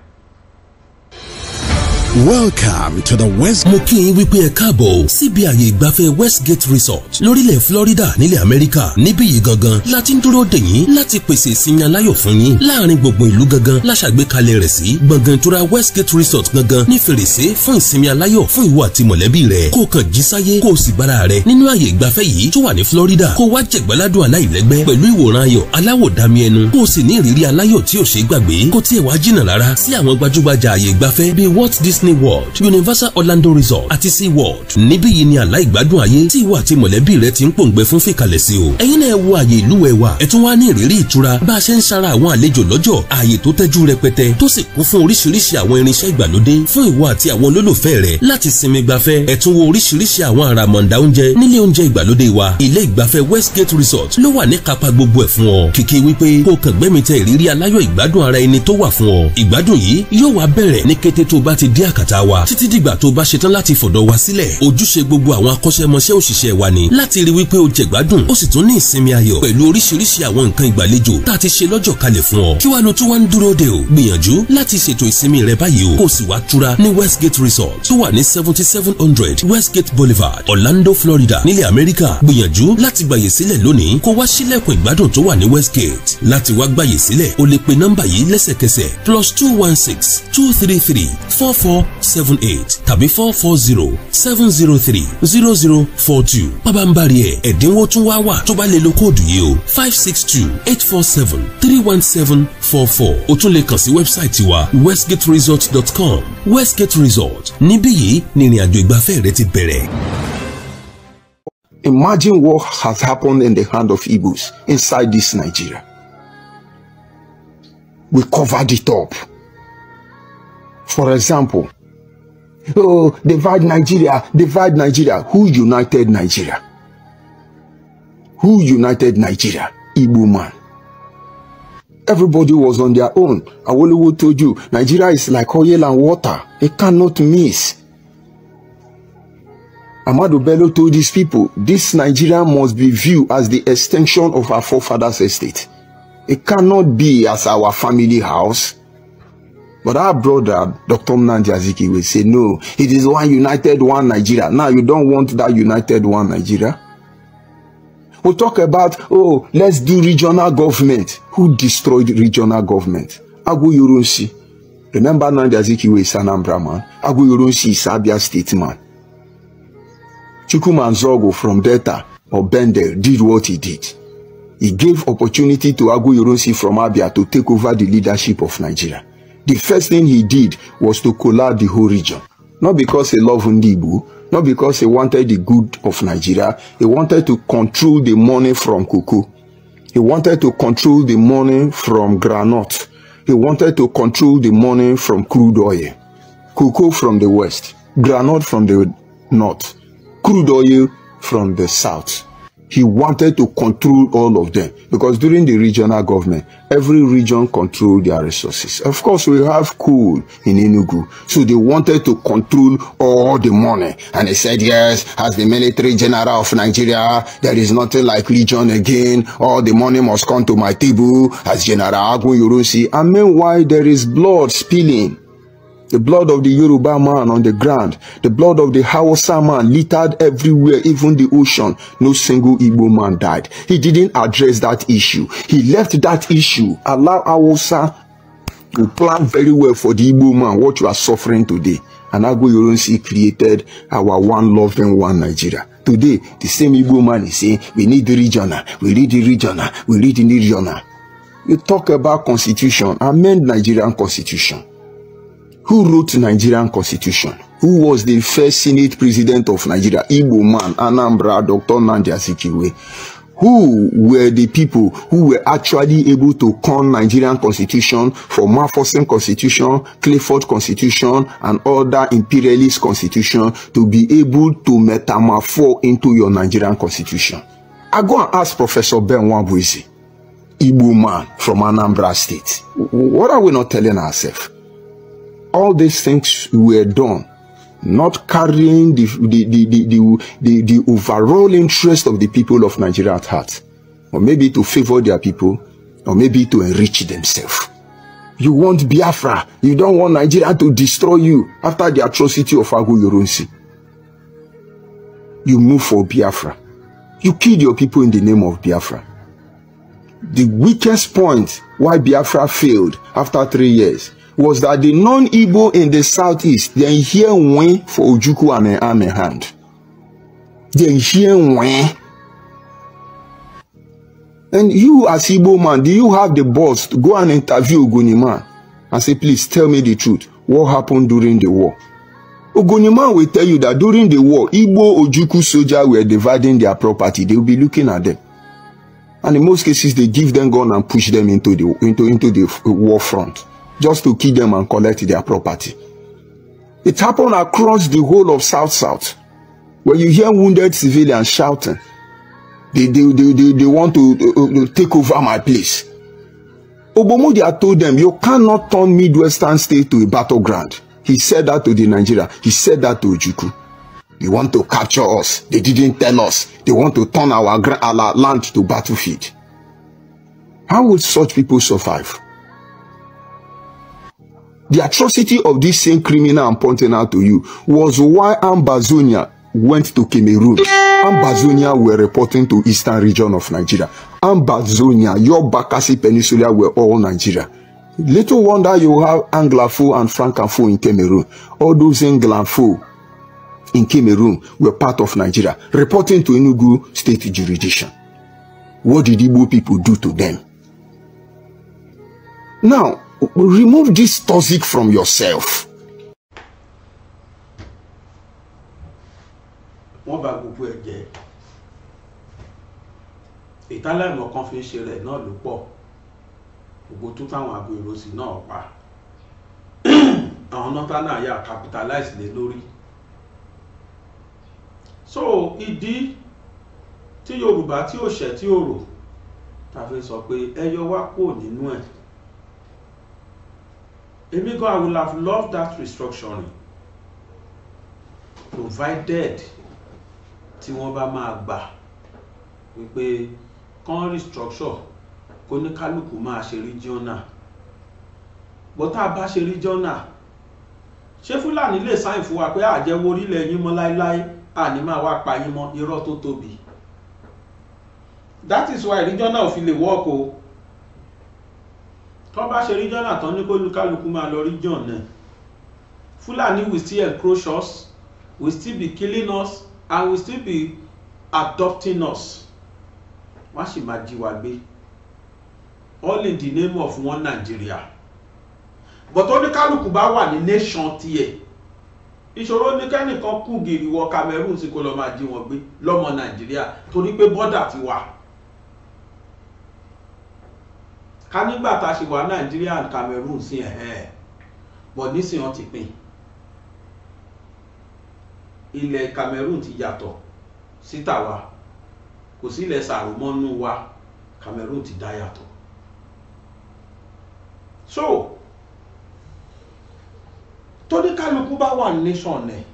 Welcome to the West. Mo kí yín wípé ẹ káàbọ̀ síbi àyè ìgbafẹ́ Westgate Resort lórílẹ̀ Florida nílẹ̀ Amẹ́ríkà. Níbí yìí gangan láti ń dúró dè yín láti pèsè ìsinmi aláyọ̀ fún yín. Láàrin gbùngbùn ìlú gangan láṣàgbékalẹ̀ rẹ̀ sí. Gbọ̀ngàn ìtura Westgate Resort gangan ní fèrèsé fún ìsinmi aláyọ̀ fún ìwọ àti mọ̀lẹ́bí rẹ̀. Kó o kàn jí sáyé, kó o sì bára rẹ̀ nínú àyè ìgbafẹ́ yìí tó wà ní Florida. Kó wá jẹ̀gbáládùn aláìlẹ́gbẹ́ pẹ̀lú ìwòran ayọ̀ aláwòdámi ẹnu, kó o sì ní ìrírí aláyọ̀ tí ò ṣeé gbàgbé. Kó tiẹ̀ wá jìnnà rárá sí àwọn gbajúgbajà àyè ìgbafẹ́ bíi Walt Disney World, Universal Orlando Resort àti Sea World. Níbí yìí ni àlá ìgbádùn ayé tí ìwọ àti mọ̀lẹ́bí rẹ ti ń pòǹgbẹ fún fìkàlẹ̀ sí o. Ẹ̀yin náà wo àyè ìlú ẹwà, ẹ tún wá ní ìrírí ìtura bá a ṣe ń ṣara àwọn àlejò lọ́jọ́. Àyè tó tẹ́jú rẹpẹtẹ tó sì kún fún oríṣiríṣi àwọn irinṣẹ́ ìgbàlódé fún ìwọ àti àwọn olólùfẹ́ rẹ láti sinmi gbafẹ́. Ẹ tún wo oríṣiríṣi àwọn àràmọ̀ǹdà oúnjẹ nílé oúnjẹ ìgbàlódé wa. Ilé ìgbafẹ́ Westgate Resort ló wà ní kápá gbogbo ẹ̀ fún ọ. Kìkì wípé kó kàn gbẹ́mi tẹ ìrírí aláyọ̀ ìgbádùn ara ẹni tó wà fún ọ. Ìgbádùn yìí yóò wá bẹ̀rẹ̀ ní kété tó bá ti dé àkàtà wa títí dìgbà tó bá ṣetán láti fọ̀dọ̀ wa sílẹ̀. Ojúṣe gbogbo àwọn akọ́ṣẹ́mọṣẹ́ òṣìṣẹ́ wa ni láti rí wípé o jẹ̀gbádùn, ó sì tún ní ìsinmi ayọ̀ pẹ̀lú oríṣiríṣi àwọn nǹkan ìgbàlejò tá a ti ṣe lọ́jọ̀ kalẹ̀ fún ọ. Kí wàá lo tún wá ń dúró de o? Gbìyànjú láti ṣètò ìsinmi rẹ báyìí o, kó o sì wá túra ní Westgate Resort tó wà ní 7700 Westgate Boulevard, Orlando, Florida, nílẹ̀ Amẹ́ríkà. Gbìyànjú láti gbàyè sílẹ̀ lónìí, kó wá sílẹ̀kùn ìgbádùn tó wà ní Westgate. Láti wá gbàyè sílẹ̀, o lè pe nọ́mbà yìí lẹ́sẹ̀kẹsẹ̀: +216 233 4478 tàbí 440 703 0042. Pabambari ẹ̀, ẹ̀dínwó tún wá wà tó bá lè lo kóòdù yìí o: 562 847 31744. O tún lè kàn sí website wa, westgateresort.com. Westgate Resort, níbí yìí ni ìrìn àjò ìgbafẹ́ rẹ ti bẹ̀rẹ̀. Imagine what has happened in the hand of Igbos inside this Nigeria. We covered it up. For example, oh, divide Nigeria, divide Nigeria. Who united Nigeria? Who united Nigeria? Igbo man. Everybody was on their own. Awolowo told you, Nigeria is like oil and water. It cannot miss. Ahmadu Bello told these people, this Nigeria must be viewed as the extension of our forefathers' estate. It cannot be as our family house. But our brother, Dr. Nnamdi Azikiwe, say, no, it is one united, one Nigeria. Now, you don't want that united, one Nigeria. We talk about, oh, let's do regional government. Who destroyed regional government? Aguiyi Ironsi. Remember, Nnamdi Azikiwe is Anambra man. Aguiyi Ironsi is Abia State man. Chukwuma Nzeogwu from Delta or Bendel did what he did. He gave opportunity to Aguiyi Ironsi from Abia to take over the leadership of Nigeria. The first thing he did was to collapse the whole region. Not because he loved Ndigbo, not because he wanted the good of Nigeria. He wanted to control the money from cocoa. He wanted to control the money from granite. He wanted to control the money from crude oil. Cocoa from the west, granite from the north, crude oil from the south. He wanted to control all of them because during the regional government, every region controlled their resources. Of course, we have coal in Enugu. So they wanted to control all the money. And they said, yes, as the military general of Nigeria, there is nothing like region again. All the money must come to my table as General Aguiyi Ironsi. And meanwhile, there is blood spilling. The blood of the Yoruba man on the ground, the blood of the Hausa man littered everywhere, even the ocean. No single Igbo man died. He didn't address that issue. He left that issue, allow Hausa to plan very well for the Igbo man, what you are suffering today. And Aguiyi Ironsi created our one loving one Nigeria. Today, the same Igbo man is saying, we need the regional, we need the regional, we need the regional. You talk about constitution, amend Nigerian constitution. Who wrote Nigerian constitution? Who was the first Senate president of Nigeria? Igbo man, Anambra, Dr. Nnamdi Azikiwe. Who were the people who were actually able to con Nigerian constitution for Mafforsen constitution, Clifford constitution, and other imperialist constitution to be able to metamorphose into your Nigerian constitution? I go and ask Professor Ben Nwabueze, Igbo man from Anambra State. What are we not telling ourselves? All these things were done, not carrying the overall interest of the people of Nigeria at heart, or maybe to favor their people, or maybe to enrich themselves. You want Biafra. You don't want Nigeria to destroy you after the atrocity of Aguiyi Ironsi. You move for Biafra. You killed your people in the name of Biafra. The weakest point why Biafra failed after 3 years was that the non-Igbo in the southeast, they hear when for Ojukwu and an army hand. They hear when. And you as Igbo man, do you have the balls to go and interview Ogoni man and say, please tell me the truth. What happened during the war? Ogoni man will tell you that during the war, Igbo Ojukwu soldiers were dividing their property. They will be looking at them. And in most cases, they give them gun and push them into the war front, just to kill them and collect their property. It happened across the whole of South-South, where you hear wounded civilians shouting, they want to take over my place. Ogbemudia told them, you cannot turn Midwestern State to a battleground. He said that to the Nigeria. He said that to Ojukwu. They want to capture us. They didn't tell us. They want to turn our land to battlefield. How would such people survive? The atrocity of this same criminal I'm pointing out to you was why Ambazonia went to Cameroon. Ambazonia were reporting to eastern region of Nigeria. Ambazonia, your Bakassi Peninsula were all Nigeria. Little wonder you have Anglophone and Francophone in Cameroon. All those Anglophone in Cameroon were part of Nigeria, reporting to Enugu state jurisdiction. What did Igbo people do to them? Now, remove this toxic from yourself. Wọ́n bà gbogbo ẹ̀ jẹ́. Ìtàlẹ́mọ̀ kan fi ń ṣe rẹ̀ náà ló pọ̀. Gbogbo tó táwọn Aguiyi Ironsi náà pa. Àwọn northerner yà capitalize lé lórí. So ìdí tí Yorùbá tí ò ṣẹ̀ tí ò rò ta fi sọ pé ẹ yọ wá kúrò nínú ẹ̀. Èmi gan, I will have loved that restructuring, provided tí wọ́n bá máa gbà wípé kán restructure kó ní kálukú máa ṣe regional. Bó tá a bá ṣe regional, ṣé Fúlàní lè sign fún wa pé àjẹwò orílẹ̀ yín mọ́ láéláé, àní máa wá pa yín mọ́? Irọ́ tó tóbi. That is why regional ò fi lè work o. Tó bá ṣe regional tán, ní kólúkálukú máa lọ region náà, Fúlàní will still encroach us, will still be killing us and will still be abducting us. Wọ́n sì máa jí wa gbé, all in the name of one Nigeria. But oníkálukú bá wà ní nation tiẹ̀, ìṣòro ní kẹ́nìkan kú gìrì wọ Cameroon sí, kó lọ́ọ́ máa jí wọn gbé lọ́mọ Nàìjíríà, torí pé border ti wà. Ká nígbà tá a ṣe wà Nàìjíríà and Cameroon sí ẹ̀, but nísìnyí wọ́n ti pín ilẹ̀. Cameroon ti yàtọ̀ sí tàwa, kò sí ilẹ̀ sàrùmọ́nú wa. Cameroon ti dá yàtọ̀. So tóníkálukú bá wà nation ẹ̀,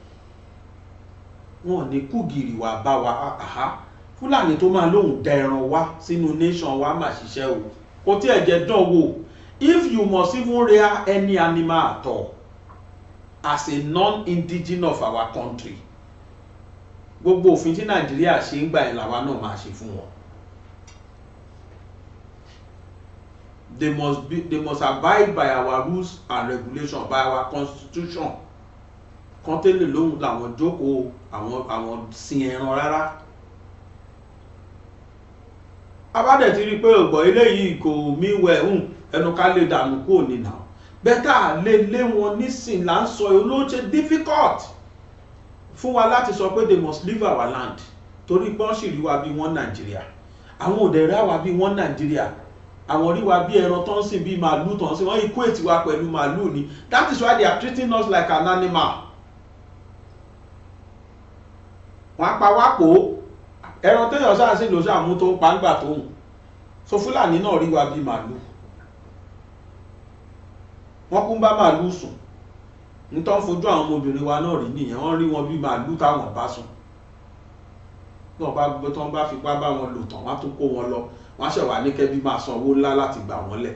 wọn ò ní kú gìrì wà bá wa. Àhá, Fúlàní tó máa lóhùn da ẹran wá sínú nation wa mà ṣiṣẹ́ o. Kò tí ẹ̀ jẹ́ dán wò. If you must even rear any animal at all as a non-indigenous of our country, gbogbo òfin tí Nàìjíríà ṣe ń gbà ẹ̀ làwa náà máa ṣe fún wọn. They must abide by our rules and regulations, by our constitution. Kan tẹ́lẹ̀ lóhùn làwọn jókòó, àwọn sin ẹran rárá. Abádẹ̀ ti rí i pé ọ̀gbọ̀n eléyìí kò mí wẹ̀ hùn ẹnu, ká lè dànù kúrò ní nà bẹ́tà lè lé wọn nísìn là ń sọ. Ló ṣe difficult fún wa láti sọ pé they must leave our land, torí pé wọ́n sì rí wa bí wọ́n Nàìjíríà. Àwọn òdẹ̀ rí wa bí wọ́n Nàìjíríà, àwọn rí wa bí ẹran tó ń sìn, bí màálù tó ń sìn. Wọ́n equate wa pẹ̀lú màálù ni. That is why they are treating us like an animal. Wọ́n á pa wá pò ó. Ẹran téèyàn sáà sì lò sáà mú tó ń pa ńgbà tó hùn. So Fúlàní náà rí wa bí màálù. Wọ́n kún bá màálù sùn. Nítorí fojú àwọn ọmọbìnrin wa náà rí nìyẹn. Wọ́n rí wọn bí màálù táwọn bá sùn náà, bá gbé tó ń bá fipá bá wọn lò tán, wọ́n á tún kó wọn lọ, wọ́n á ṣẹ̀wá ní kẹ́bí máa san owó ńlá láti gbà wọ́n lẹ̀.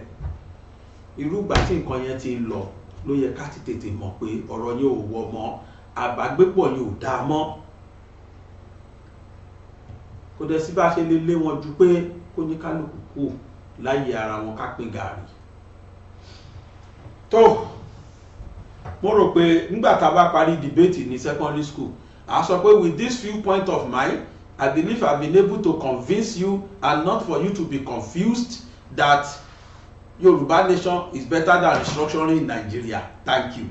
Irú ìgbà tí nǹkan yẹn ti ń lọ ló yẹ ká ti tètè mọ̀ pé ọ̀rọ̀ yẹn ò wọ̀ mọ́, àbágbépọ̀ yẹn ò dáa mọ́. Kò dẹ̀ sí bá ṣe lè lé wọn ju pé kó ní kálukú kù láyé ara wọn, ká pín gààrí. Tó mo rò pé nígbà tá a bá parí debate ní secondary school, a sọ pé, "With this few point of mine, I believe I've been able to convince you and not for you to be confused that Yoruba nation is better than restructuring in Nigeria. Thank you."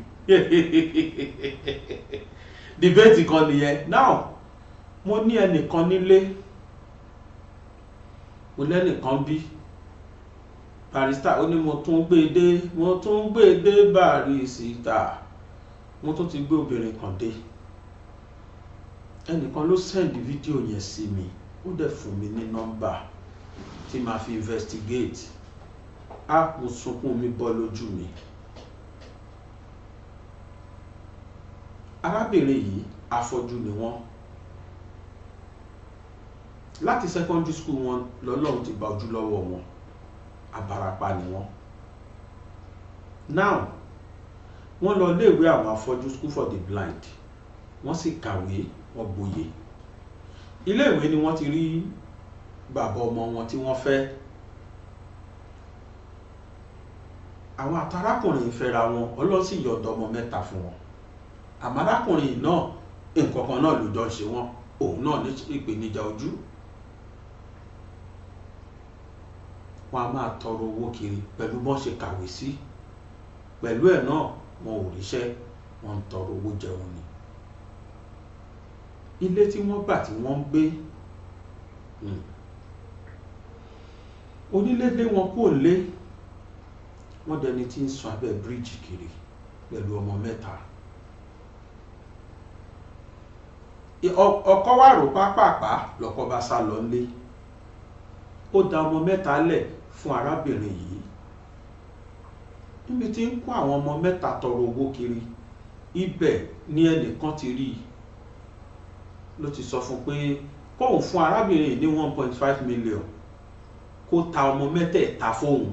Debate kan nìyẹn. Now, mo ní ẹnìkan nílé, mo lẹ́nìkan bí barrister. Ó ní mo tún gbé dé, mo tún gbé dé barrister, mo tún ti gbé obìnrin kan dé. Ẹnìkan ló send fídíò yẹn sí mi, ó dẹ̀ fún mi ní nọ́mbà tí màá fi investigate. Á mo sunkún, mi bọ́ lójú mi. Arábìnrin yìí, afọ́jú ni wọ́n. Láti secondary school wọn lọ́lọ́run ti gba ojú lọ́wọ́ wọn. Abarapa ni wọ́n. Now, wọ́n lọ iléèwé àwọn afọ́jú, school for the blind. Wọ́n sì kàwé, wọ́n gboyè. Iléèwé ni wọ́n ti rí bàbá ọmọ wọn tí wọ́n fẹ́. Àwọn àtàrákùnrin fẹ́ra wọn, Ọlọ́run sì yọ̀ǹda ọmọ mẹ́ta fún wọn. Àmọ́ arákùnrin náà, nǹkan kan náà ló jọ ń ṣe wọ́n. Òun náà ní ìpèníjà ojú. Wọn a máa tọrọ owó kiri pẹ̀lú bọ́n ṣe kàwé sí. Pẹ̀lú ẹ̀ náà, wọn ò ríṣẹ́, wọ́n ń tọrọ owó jẹun ni. Ilé tí wọ́n gbà tí wọ́n ń gbé, onílé lé wọn kúrò lé. Wọ́n dẹni tí ń sùn abẹ́ bíríìjì kiri pẹ̀lú ọmọ mẹ́ta. Ọkọ wà rò pápápá, lọ́kọ bá sá lọ nílé. Ó da ọmọ mẹ́ta lẹ̀ fún arábìnrin yìí. Níbi tí ń kó àwọn ọmọ mẹ́ta tọrọ owó kiri, ibẹ̀ ni ẹnìkan ti rí i, ló ti sọ fún pé kóun fún arábìnrin yìí ní 1.5 million, kó ta ọmọ mẹ́tẹ̀ẹ̀ta fóun.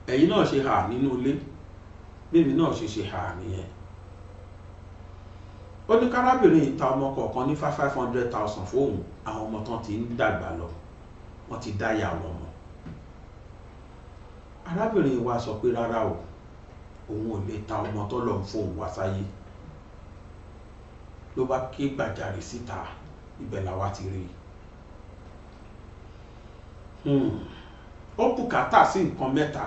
Ẹ̀yin náà ṣe hà nínú ilé, bébí náà ṣe ṣe hà nìyẹn. Ó ní kárábìnrin yìí ta ọmọ kọ̀ọ̀kan ní 500,000 fóun. Àwọn ọmọ tán ti ń dàgbà lọ, wọ́n ti dá ìyá wọn mọ̀. Arábìnrin wa sọ pé rárá o, òun ò lè ta ọmọ tó lọ́n fóun wá sáyé. Ló bá ké gbàjarè síta, ibẹ̀ làwa ti rí i. Ó bùkátà sí nǹkan mẹ́ta: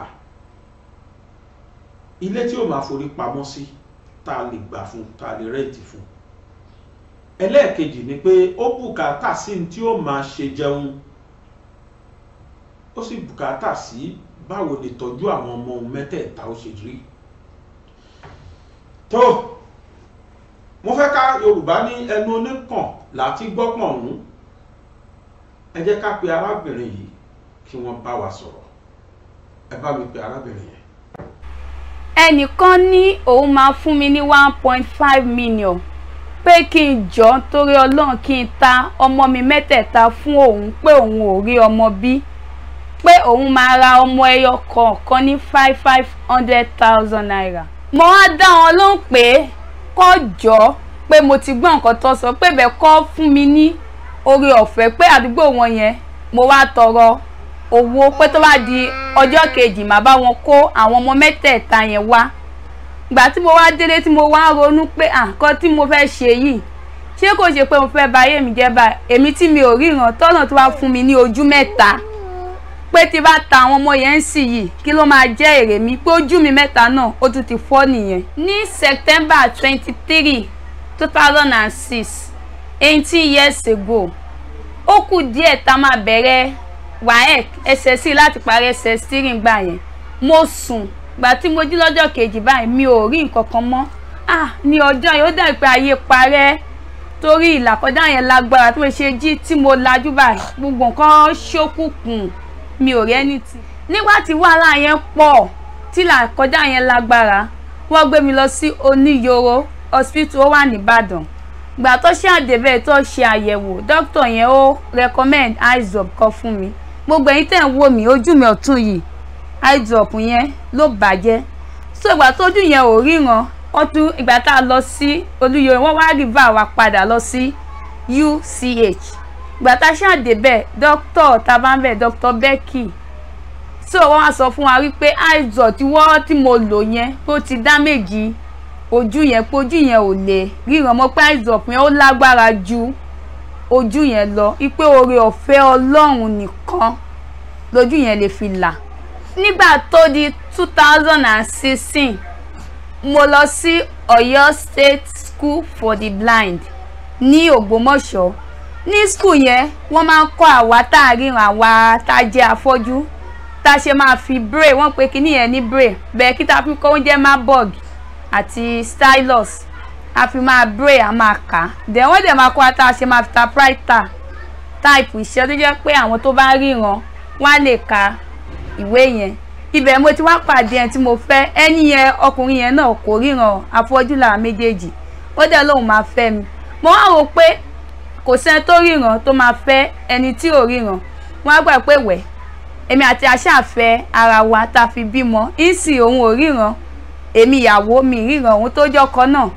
ilé tí ó máa forí pamọ́ sí, tá a lè gbà fún, tá a lè rent fún. Ẹlẹ́ẹ̀kejì ni pé ó bùkátà sí ní tí ó máa ṣe jẹun. Ó sì bùkátà sí báwo ni tọ́jú àwọn ọmọ òun mẹ́tẹ̀ẹ̀ta ó ṣe rí. Tó mo fẹ́ ká Yorùbá ní ẹnu oníkàn láti gbọ́pọ̀n ọ̀hún. Ẹ jẹ́ ká pe arábìnrin yìí kí wọ́n bá wa sọ̀rọ̀. Ẹ bá mi pe arábìnrin yẹn. Ẹnìkan ní òun máa fún mi ní 1.5 million pé kí n jọ torí Ọlọ́run kí n ta ọmọ mi mẹ́tẹ̀ẹ̀ta fún òun, pé òun ò rí ọmọ bí, pé òun máa ra ọmọ ẹyọ kọ̀ọ̀kan ní 500,000 naira. Mo wá dá wọn lóhùn pé kó jọ, pé mo ti gbọ́ nǹkan tó sọ, pé bẹ́ẹ̀ kọ́ fún mi ní oore ọ̀fẹ́, pé àdúgbò wọn yẹn mo wá tọrọ owó, pé tó bá di ọjọ́ kejì màá bá wọn kó àwọn ọmọ mẹ́tẹ̀ẹ̀ta yẹn wá. Ìgbà tí mo wá délé tí mo wá ronú pé nǹkan tí mo fẹ́ ṣe yìí, ṣé kò ṣe pé mo fẹ́ ba ayé mi jẹ́ báyìí? Èmi tí mi ò ríran, tọ́nà tó wá fún mi ní ojú mẹ́ta, pé tí bá ta àwọn ọmọ yẹn ń sì yìí, kí ló máa jẹ́ èrè mi? Pé ojú mi mẹ́ta náà ó tún ti fọ́ nìyẹn. Ní September 23, 2006, 18 years ago, ó kù díẹ̀ tá máa bẹ̀rẹ̀ WAEC SSC láti parí SS3 gbà yẹn. Mo sùn, gbà tí mo jí lọ́jọ́ kejì báyìí mi ò rí nǹkan kan mọ́. Ní ọjọ́ yẹn ó dà pé ayé parẹ́, torí ìlàkọjá yẹn lágbára. Tí mo ṣe jí tí mo lajú báyìí, gbogbo nǹkan ṣókùnkùn, mi ò rí anything. Nígbà tí wàhálà yẹn pọ̀, tí ìlàkọjá yẹn lágbára, wọ́n gbé mi lọ sí Oníyoro hospital, ó wà nìbàdàn. Gbà tó ṣe àdébẹ̀ tó ṣe àyẹ̀wò, dókítà yẹn ó recommend eye drop kan fún mi. Gbogbo ẹ̀yin tẹ́ ń wò mí, ojú mi ọ̀tún yìí eye drop yẹn ló bàjẹ́. So ìgbà tójú yẹn ò ríran, wọ́n tún ìgbà tá a lọ sí Olúyọ̀rọ̀, wọ́n wá rìvà wa padà lọ sí UCH. Ìgbà tá a ṣàdébẹ̀, dókítà tá a bá ń bẹ̀, Dr. Becky, so wọ́n wá sọ fún wa wípé eye drop tí wọ́n tí mo lò yẹn tó ti dáméjì ojú yẹn, pé ojú yẹn ò lè ríran mọ́, pé eye drop yẹn ó lágbára ju ojú yẹn lọ, wípé oore ọ̀fẹ́ Ọlọ́run nìkan lójú yẹn lè fi là. Nígbà tó di 2016, mo lọ sí Ọ̀yọ́ State School for the Blind ní Ògbómọ̀ṣọ́. Ní school yẹn wọ́n máa ń kọ́ àwa tá a ríran, àwa tá a jẹ́ afọ́jú, tá a ṣe máa fi braille, wọ́n pe kíní yẹn ní braille, bẹ́ẹ̀ kí tá a fi kọ́ oúnjẹ Marburg àti stylus, a fi máa braille, a máa kà á. Dẹ̀ wọ́n dẹ̀ máa kọ́ wa tá a ṣe máa fi typewriter type iṣẹ́ tó jẹ́ pé àwọn tó bá ríran wọ́n á lè ka ìwé yẹn. Ibẹ̀ mo ti wá pàdé ẹni tí mo fẹ́. Ẹni yẹn, ọkùnrin yẹn náà kò ríran, afọ́jú làwọn méjèèjì. Ó dẹ̀ lóun máa fẹ́ mi. Mo wá rò pé kò sẹ́ni tó ríran tó máa fẹ́ ẹni tí ò ríran. Wọ́n á gbà pé wẹ̀, èmi àti aṣáàfẹ́ ara wa tá a fi bímọ. Ìsìn òun ò ríran, èmi ìyàwó mi ríran, òun tó jọkọ náà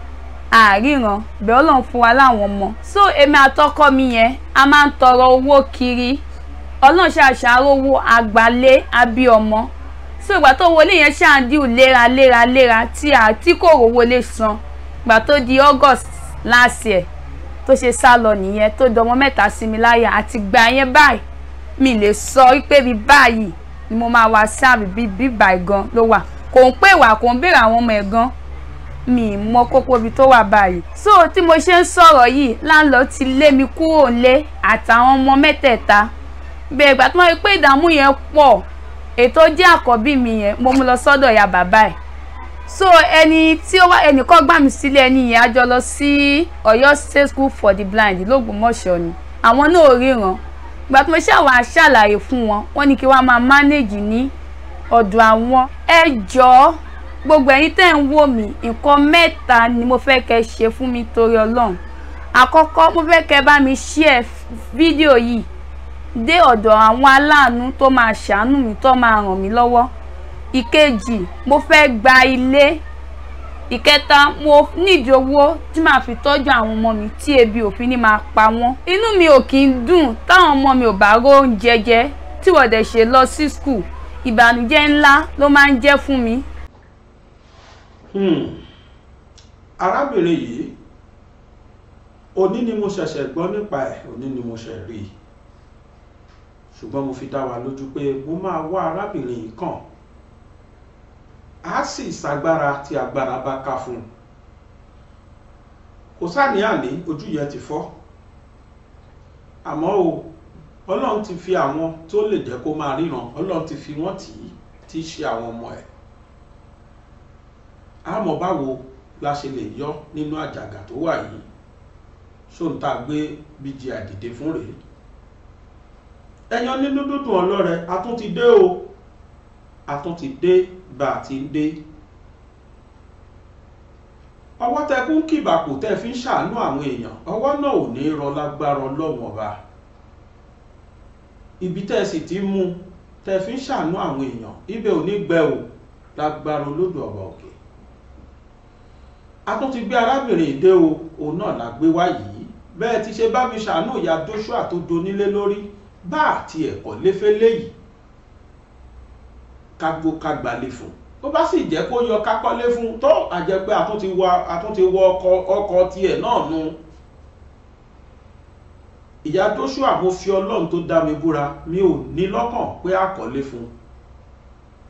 àríran, bẹ́ẹ̀ Ọlọ́run fún wa láwọn ọmọ. So èmi àtọkọ mi yẹn a máa ń tọrọ owó kiri. Ọlọ́run ṣàṣàrò owó àgbálé àbí ọmọ. So ìgbà tó wọlé yẹn ṣáàdìú léra léra léra tí kò rówó lè san. Ìgbà tó di August last year tó ṣe sá lọ nìyẹn, tó dọmọ mẹ́ta sí mi láyà. Àti gbà yẹn báyìí mi lè sọ pé bí báyìí ni mo máa wá sáàbì, bí báyìí gan ló wà. Kò ń pè wá, kò ń béèrè àwọn ọmọ ẹ̀ gan, mi mọ kókó ibi tó wà báyìí. So tí mo ṣe ń sọ̀rọ̀ yìí, láńlọ́ ti lé mi kúrò nílé àtàwọn ọmọ mẹ́tẹ̀ẹ̀ta. Bẹ́ẹ̀ ìgbà tí wọ́n rí pé ìdààmú yẹn pọ̀, ètò jẹ́ àkọ́bí mi yẹn, mo mú lọ sọ́dọ̀ ìyá bàbá ẹ̀. So ẹni tí ó wá, ẹnìkan gbà mí sílé, ẹni yẹn a jọ lọ sí Ọ̀yọ́ State School for the Blind lÓgbómọ̀ṣọ́ ni. Àwọn náà ò ríran. Ìgbà tí mo ṣàwà ṣàlàyé fún wọn, wọ́n ní kí wọ́n máa manage ní ọ̀dọ̀ àwọn. Ẹ jọ̀ọ́ gbogbo ẹ̀yin tẹ́ ń wò mí, nǹkan mẹ́ta ni mo fẹ́ kẹ́ ṣe fún mi torí Ọlọ́run. Àkọ́kọ́, mo fẹ́ kẹ́ bá mi share fídíò yìí dé ọ̀dọ̀ àwọn aláàánú tó máa ṣàánú mi, tó máa ràn mí lọ́wọ́. Ìkejì, mo fẹ́ gba ilé. Ìkẹta, mo nídìí owó tí màá fi tọ́jú àwọn ọmọ mi tí ebi òfin ní máa pa wọ́n. Inú mi ò kí ń dùn táwọn ọmọ mi ò bá róúnjẹ jẹ tí wọ́n dẹ̀ ṣe lọ sí skul. Ìbànújẹ́ ńlá ló máa ń jẹ́ fún mi. Arábìnrin yìí, òní ni mo ṣẹ̀ṣẹ̀ gbọ́ nípa ẹ̀, òní ni mo ṣẹ̀ rí i, ṣùgbọ́n mo fi dá wa lójú pé mo máa wá arábìnrin yìí kàn. Á sì ṣagbára tí agbára bá ká fún un. Kò sáníàní, ojú yẹn ti fọ́. Àmọ́ o, Ọlọ́run ti fi àwọn tó lè jẹ́ kó máa ríran, Ọlọ́run ti fi wọ́n tì í, tí í ṣe àwọn ọmọ ẹ̀. Àmọ́ báwo la ṣe lè yọ nínú àjàgà tó wà yìí? Ṣóun tá a gbé BGI dìde fún rèé? Ẹ̀yàn nínú dúdùn ọlọ́rẹ, a tún ti dé o, a tún ti dé bá a ti ń dé. Ọwọ́ tẹkún kìbàkù tẹ́ fi ń ṣàánú àwọn èèyàn, ọwọ́ náà ò ní rọ lágbára Ọlọ́run Ọba. Ibi tẹ́ sì ti mú tẹ́ fi ń ṣàánú àwọn èèyàn, ibẹ̀ ò ní gbẹ o lágbára Olódù Ọba òkè. A tún ti gbé arábìnrin ìdé o, òun náà la gbé wá yìí. Bẹ́ẹ̀ ti ṣe bá mi ṣàánú ìyá Joshua tó donílé lórí, bá àti ẹ̀kọ́ léfélé yìí, kágbó kágbálé fún. Ó bá sì jẹ́ kó yọ kákọ́lé fún, tó àjẹ́ pé a tún ti wọ ọkọ̀ tiẹ̀ náà nu. Ìyá Joshua, mo fi Ọlọ́run tó dá mi búra, mi ò ní lọ́kàn pé àkọ́lé fún.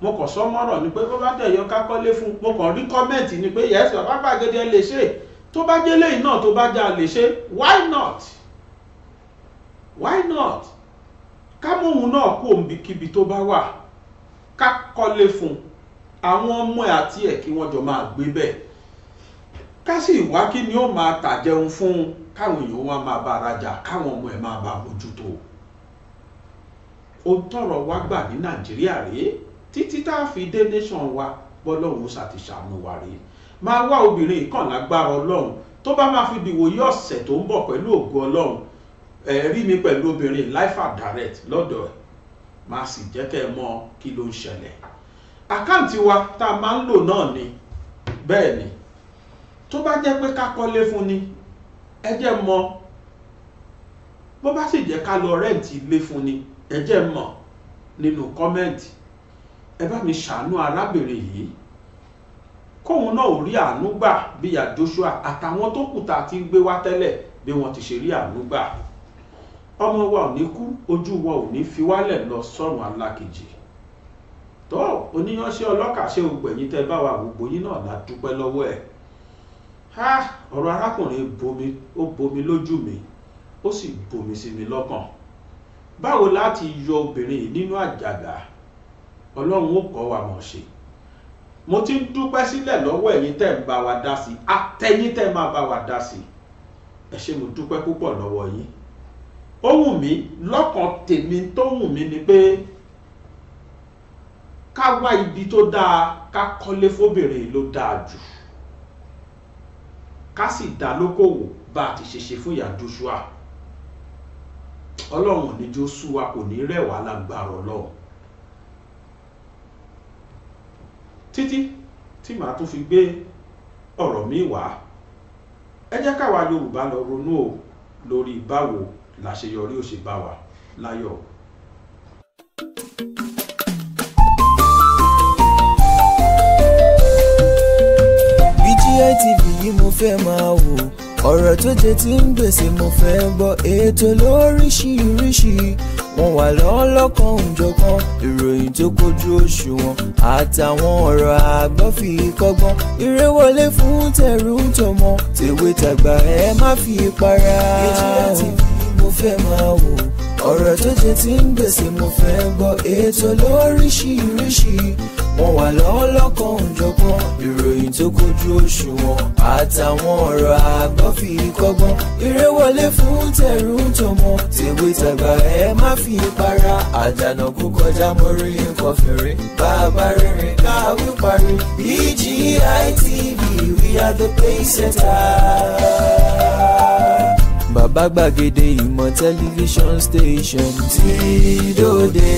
Mo kàn sọ mọ́rọ̀ ni pé bó bá dẹ̀ yọ kákọ́lé fún, mo kàn rí kọ́mẹ̀ntì ni pé yẹ́sì bàbá Gbàgede lè ṣe, tó bá jẹ́ lẹ́yìn náà tó bá já lè ṣe, why not? Why not? Kámóhun náà kú òǹbikíbi tó bá wà, ká kọ́lé fún àwọn ọmọ ẹ̀ àti ẹ̀ kí wọ́n jọ máa gbé bẹ́ẹ̀, ká sì wá kí ni ó máa tà jẹun fún, káwọn èèyàn wá máa bá rajà, káwọn ọmọ ẹ̀ máa bá mójútó. Ohun tọ́rọ̀ wá gbà ní Nàìjíríà rèé, títí tá a fi dé nation wa, bọ́lọ́run ṣàtìṣàánú wa rèé. Máa wá obìnrin ìkàn lágbára Ọlọ́run, tó bá máa fi dìwò yí ọ̀sẹ̀ tó ń bọ̀ pẹ̀lú ògo Ọlọ́run, ẹ rí mi pẹ̀lú obìnrin life and direct lọ́dọ̀ ẹ̀, máa sì jẹ́ kẹ́ ẹ mọ̀ kí ló ń ṣẹlẹ̀. Àkáǹtì wa tá a máa ń lò náà ni, bẹ́ẹ̀ ni, tó bá jẹ́ pé ká kọ́lé fún ni, ẹ jẹ́ mọ̀. Bó bá sì jẹ́ ká lọ rẹ́ǹtì ilé fún ni, ẹ jẹ́ mọ̀ nínú kọ́mẹ́ǹtì. Ẹ bá mi ṣàánú arábìnrin yìí, kóun náà ò rí àánú gbà bí ìyá Joshua àtàwọn tó kù tá a ti ń gbé wá tẹ́lẹ̀ bí wọ́n ti ṣe rí àánú gbà. Ọmọ wa ò ní kú, ojú wa ò ní fi wálẹ̀ lọ sọ́run alákejì. Tó oníyanṣẹ́ ọlọ́kà ṣe ògbẹ̀yìn tẹ́ bá wa gbogbo yín náà la dúpẹ́ lọ́wọ́ ẹ̀. Ọ̀rọ̀ arákùnrin bomi, ó bomi lójú mi, ó sì bomi sí mi lọ́kàn. Báwo láti yọ obìnrin yìí nínú àjàgà? Ọlọ́run ó kọ́ wa mọ̀ ṣe. Mo ti ń dúpẹ́ sílẹ̀ lọ́wọ́ ẹ̀yin tẹ́ ń bá wa dá sí, àtẹ̀yin tẹ́ máa bá wa dá sí. Ẹ ṣé, mo dúpẹ́ púpọ̀ lọ́wọ́ yín. Ó wù mí lọ́kàn tèmi, tó wù mí ni pé ká wá ibi tó dáa, ká kọ́lé fóbìnrin ló dáa jù, ká sì dá lókòwò bá a ti ṣe ṣe fún ìyá Joshua. Ọlọ́run ò ní jó sú wa, kò ní rẹ̀ wá lágbára Ọlọ́run. Títí tí màá tún fi gbé ọ̀rọ̀ mi wá, ẹ jẹ́ káwa Yorùbá lọ ronú o lórí báwo làṣeyọrí ó ṣe bá wa láyọ̀. BGI TV yìí mo fẹ́ máa wò, ọ̀rọ̀ tó jẹ ti ń gbèsè mo fẹ́ gbọ́, ètò lóríṣiríṣi wọ́n wà lọ́lọ́kan òjọ̀kan, ìròyìn tó kojú òṣùwọ̀n àtàwọn ọ̀rọ̀ àgbọ́ fi kọ́gbọ́n, eré wọlé fún tẹ̀rù tọmọ, tèwe tàgbà ẹ má fi para. BGI TV mo fẹ́ máa wò, ọ̀rọ̀ tó jẹ ti ń gbèsè mo fẹ́ gbọ́, ètò lóríṣiríṣi wọ́n wà lọ́lọ́kan òjọ̀kan, ìròyìn tó kojú òṣùwọ̀n àtàwọn ọ̀rọ̀ àgbọ́ fi kọ́gbọ́n, eré wọlé fún tẹ̀rù tọmọ, tèwe tàgbà ẹ má fi para. Àjànàkú kọjá mórí nǹkan fèrè, bàbá rere káwí parí. BGI TV, we are the pace setter. Bàbá Gbàgede Ìmọ̀ tẹlifíṣọ̀n station tí dòde.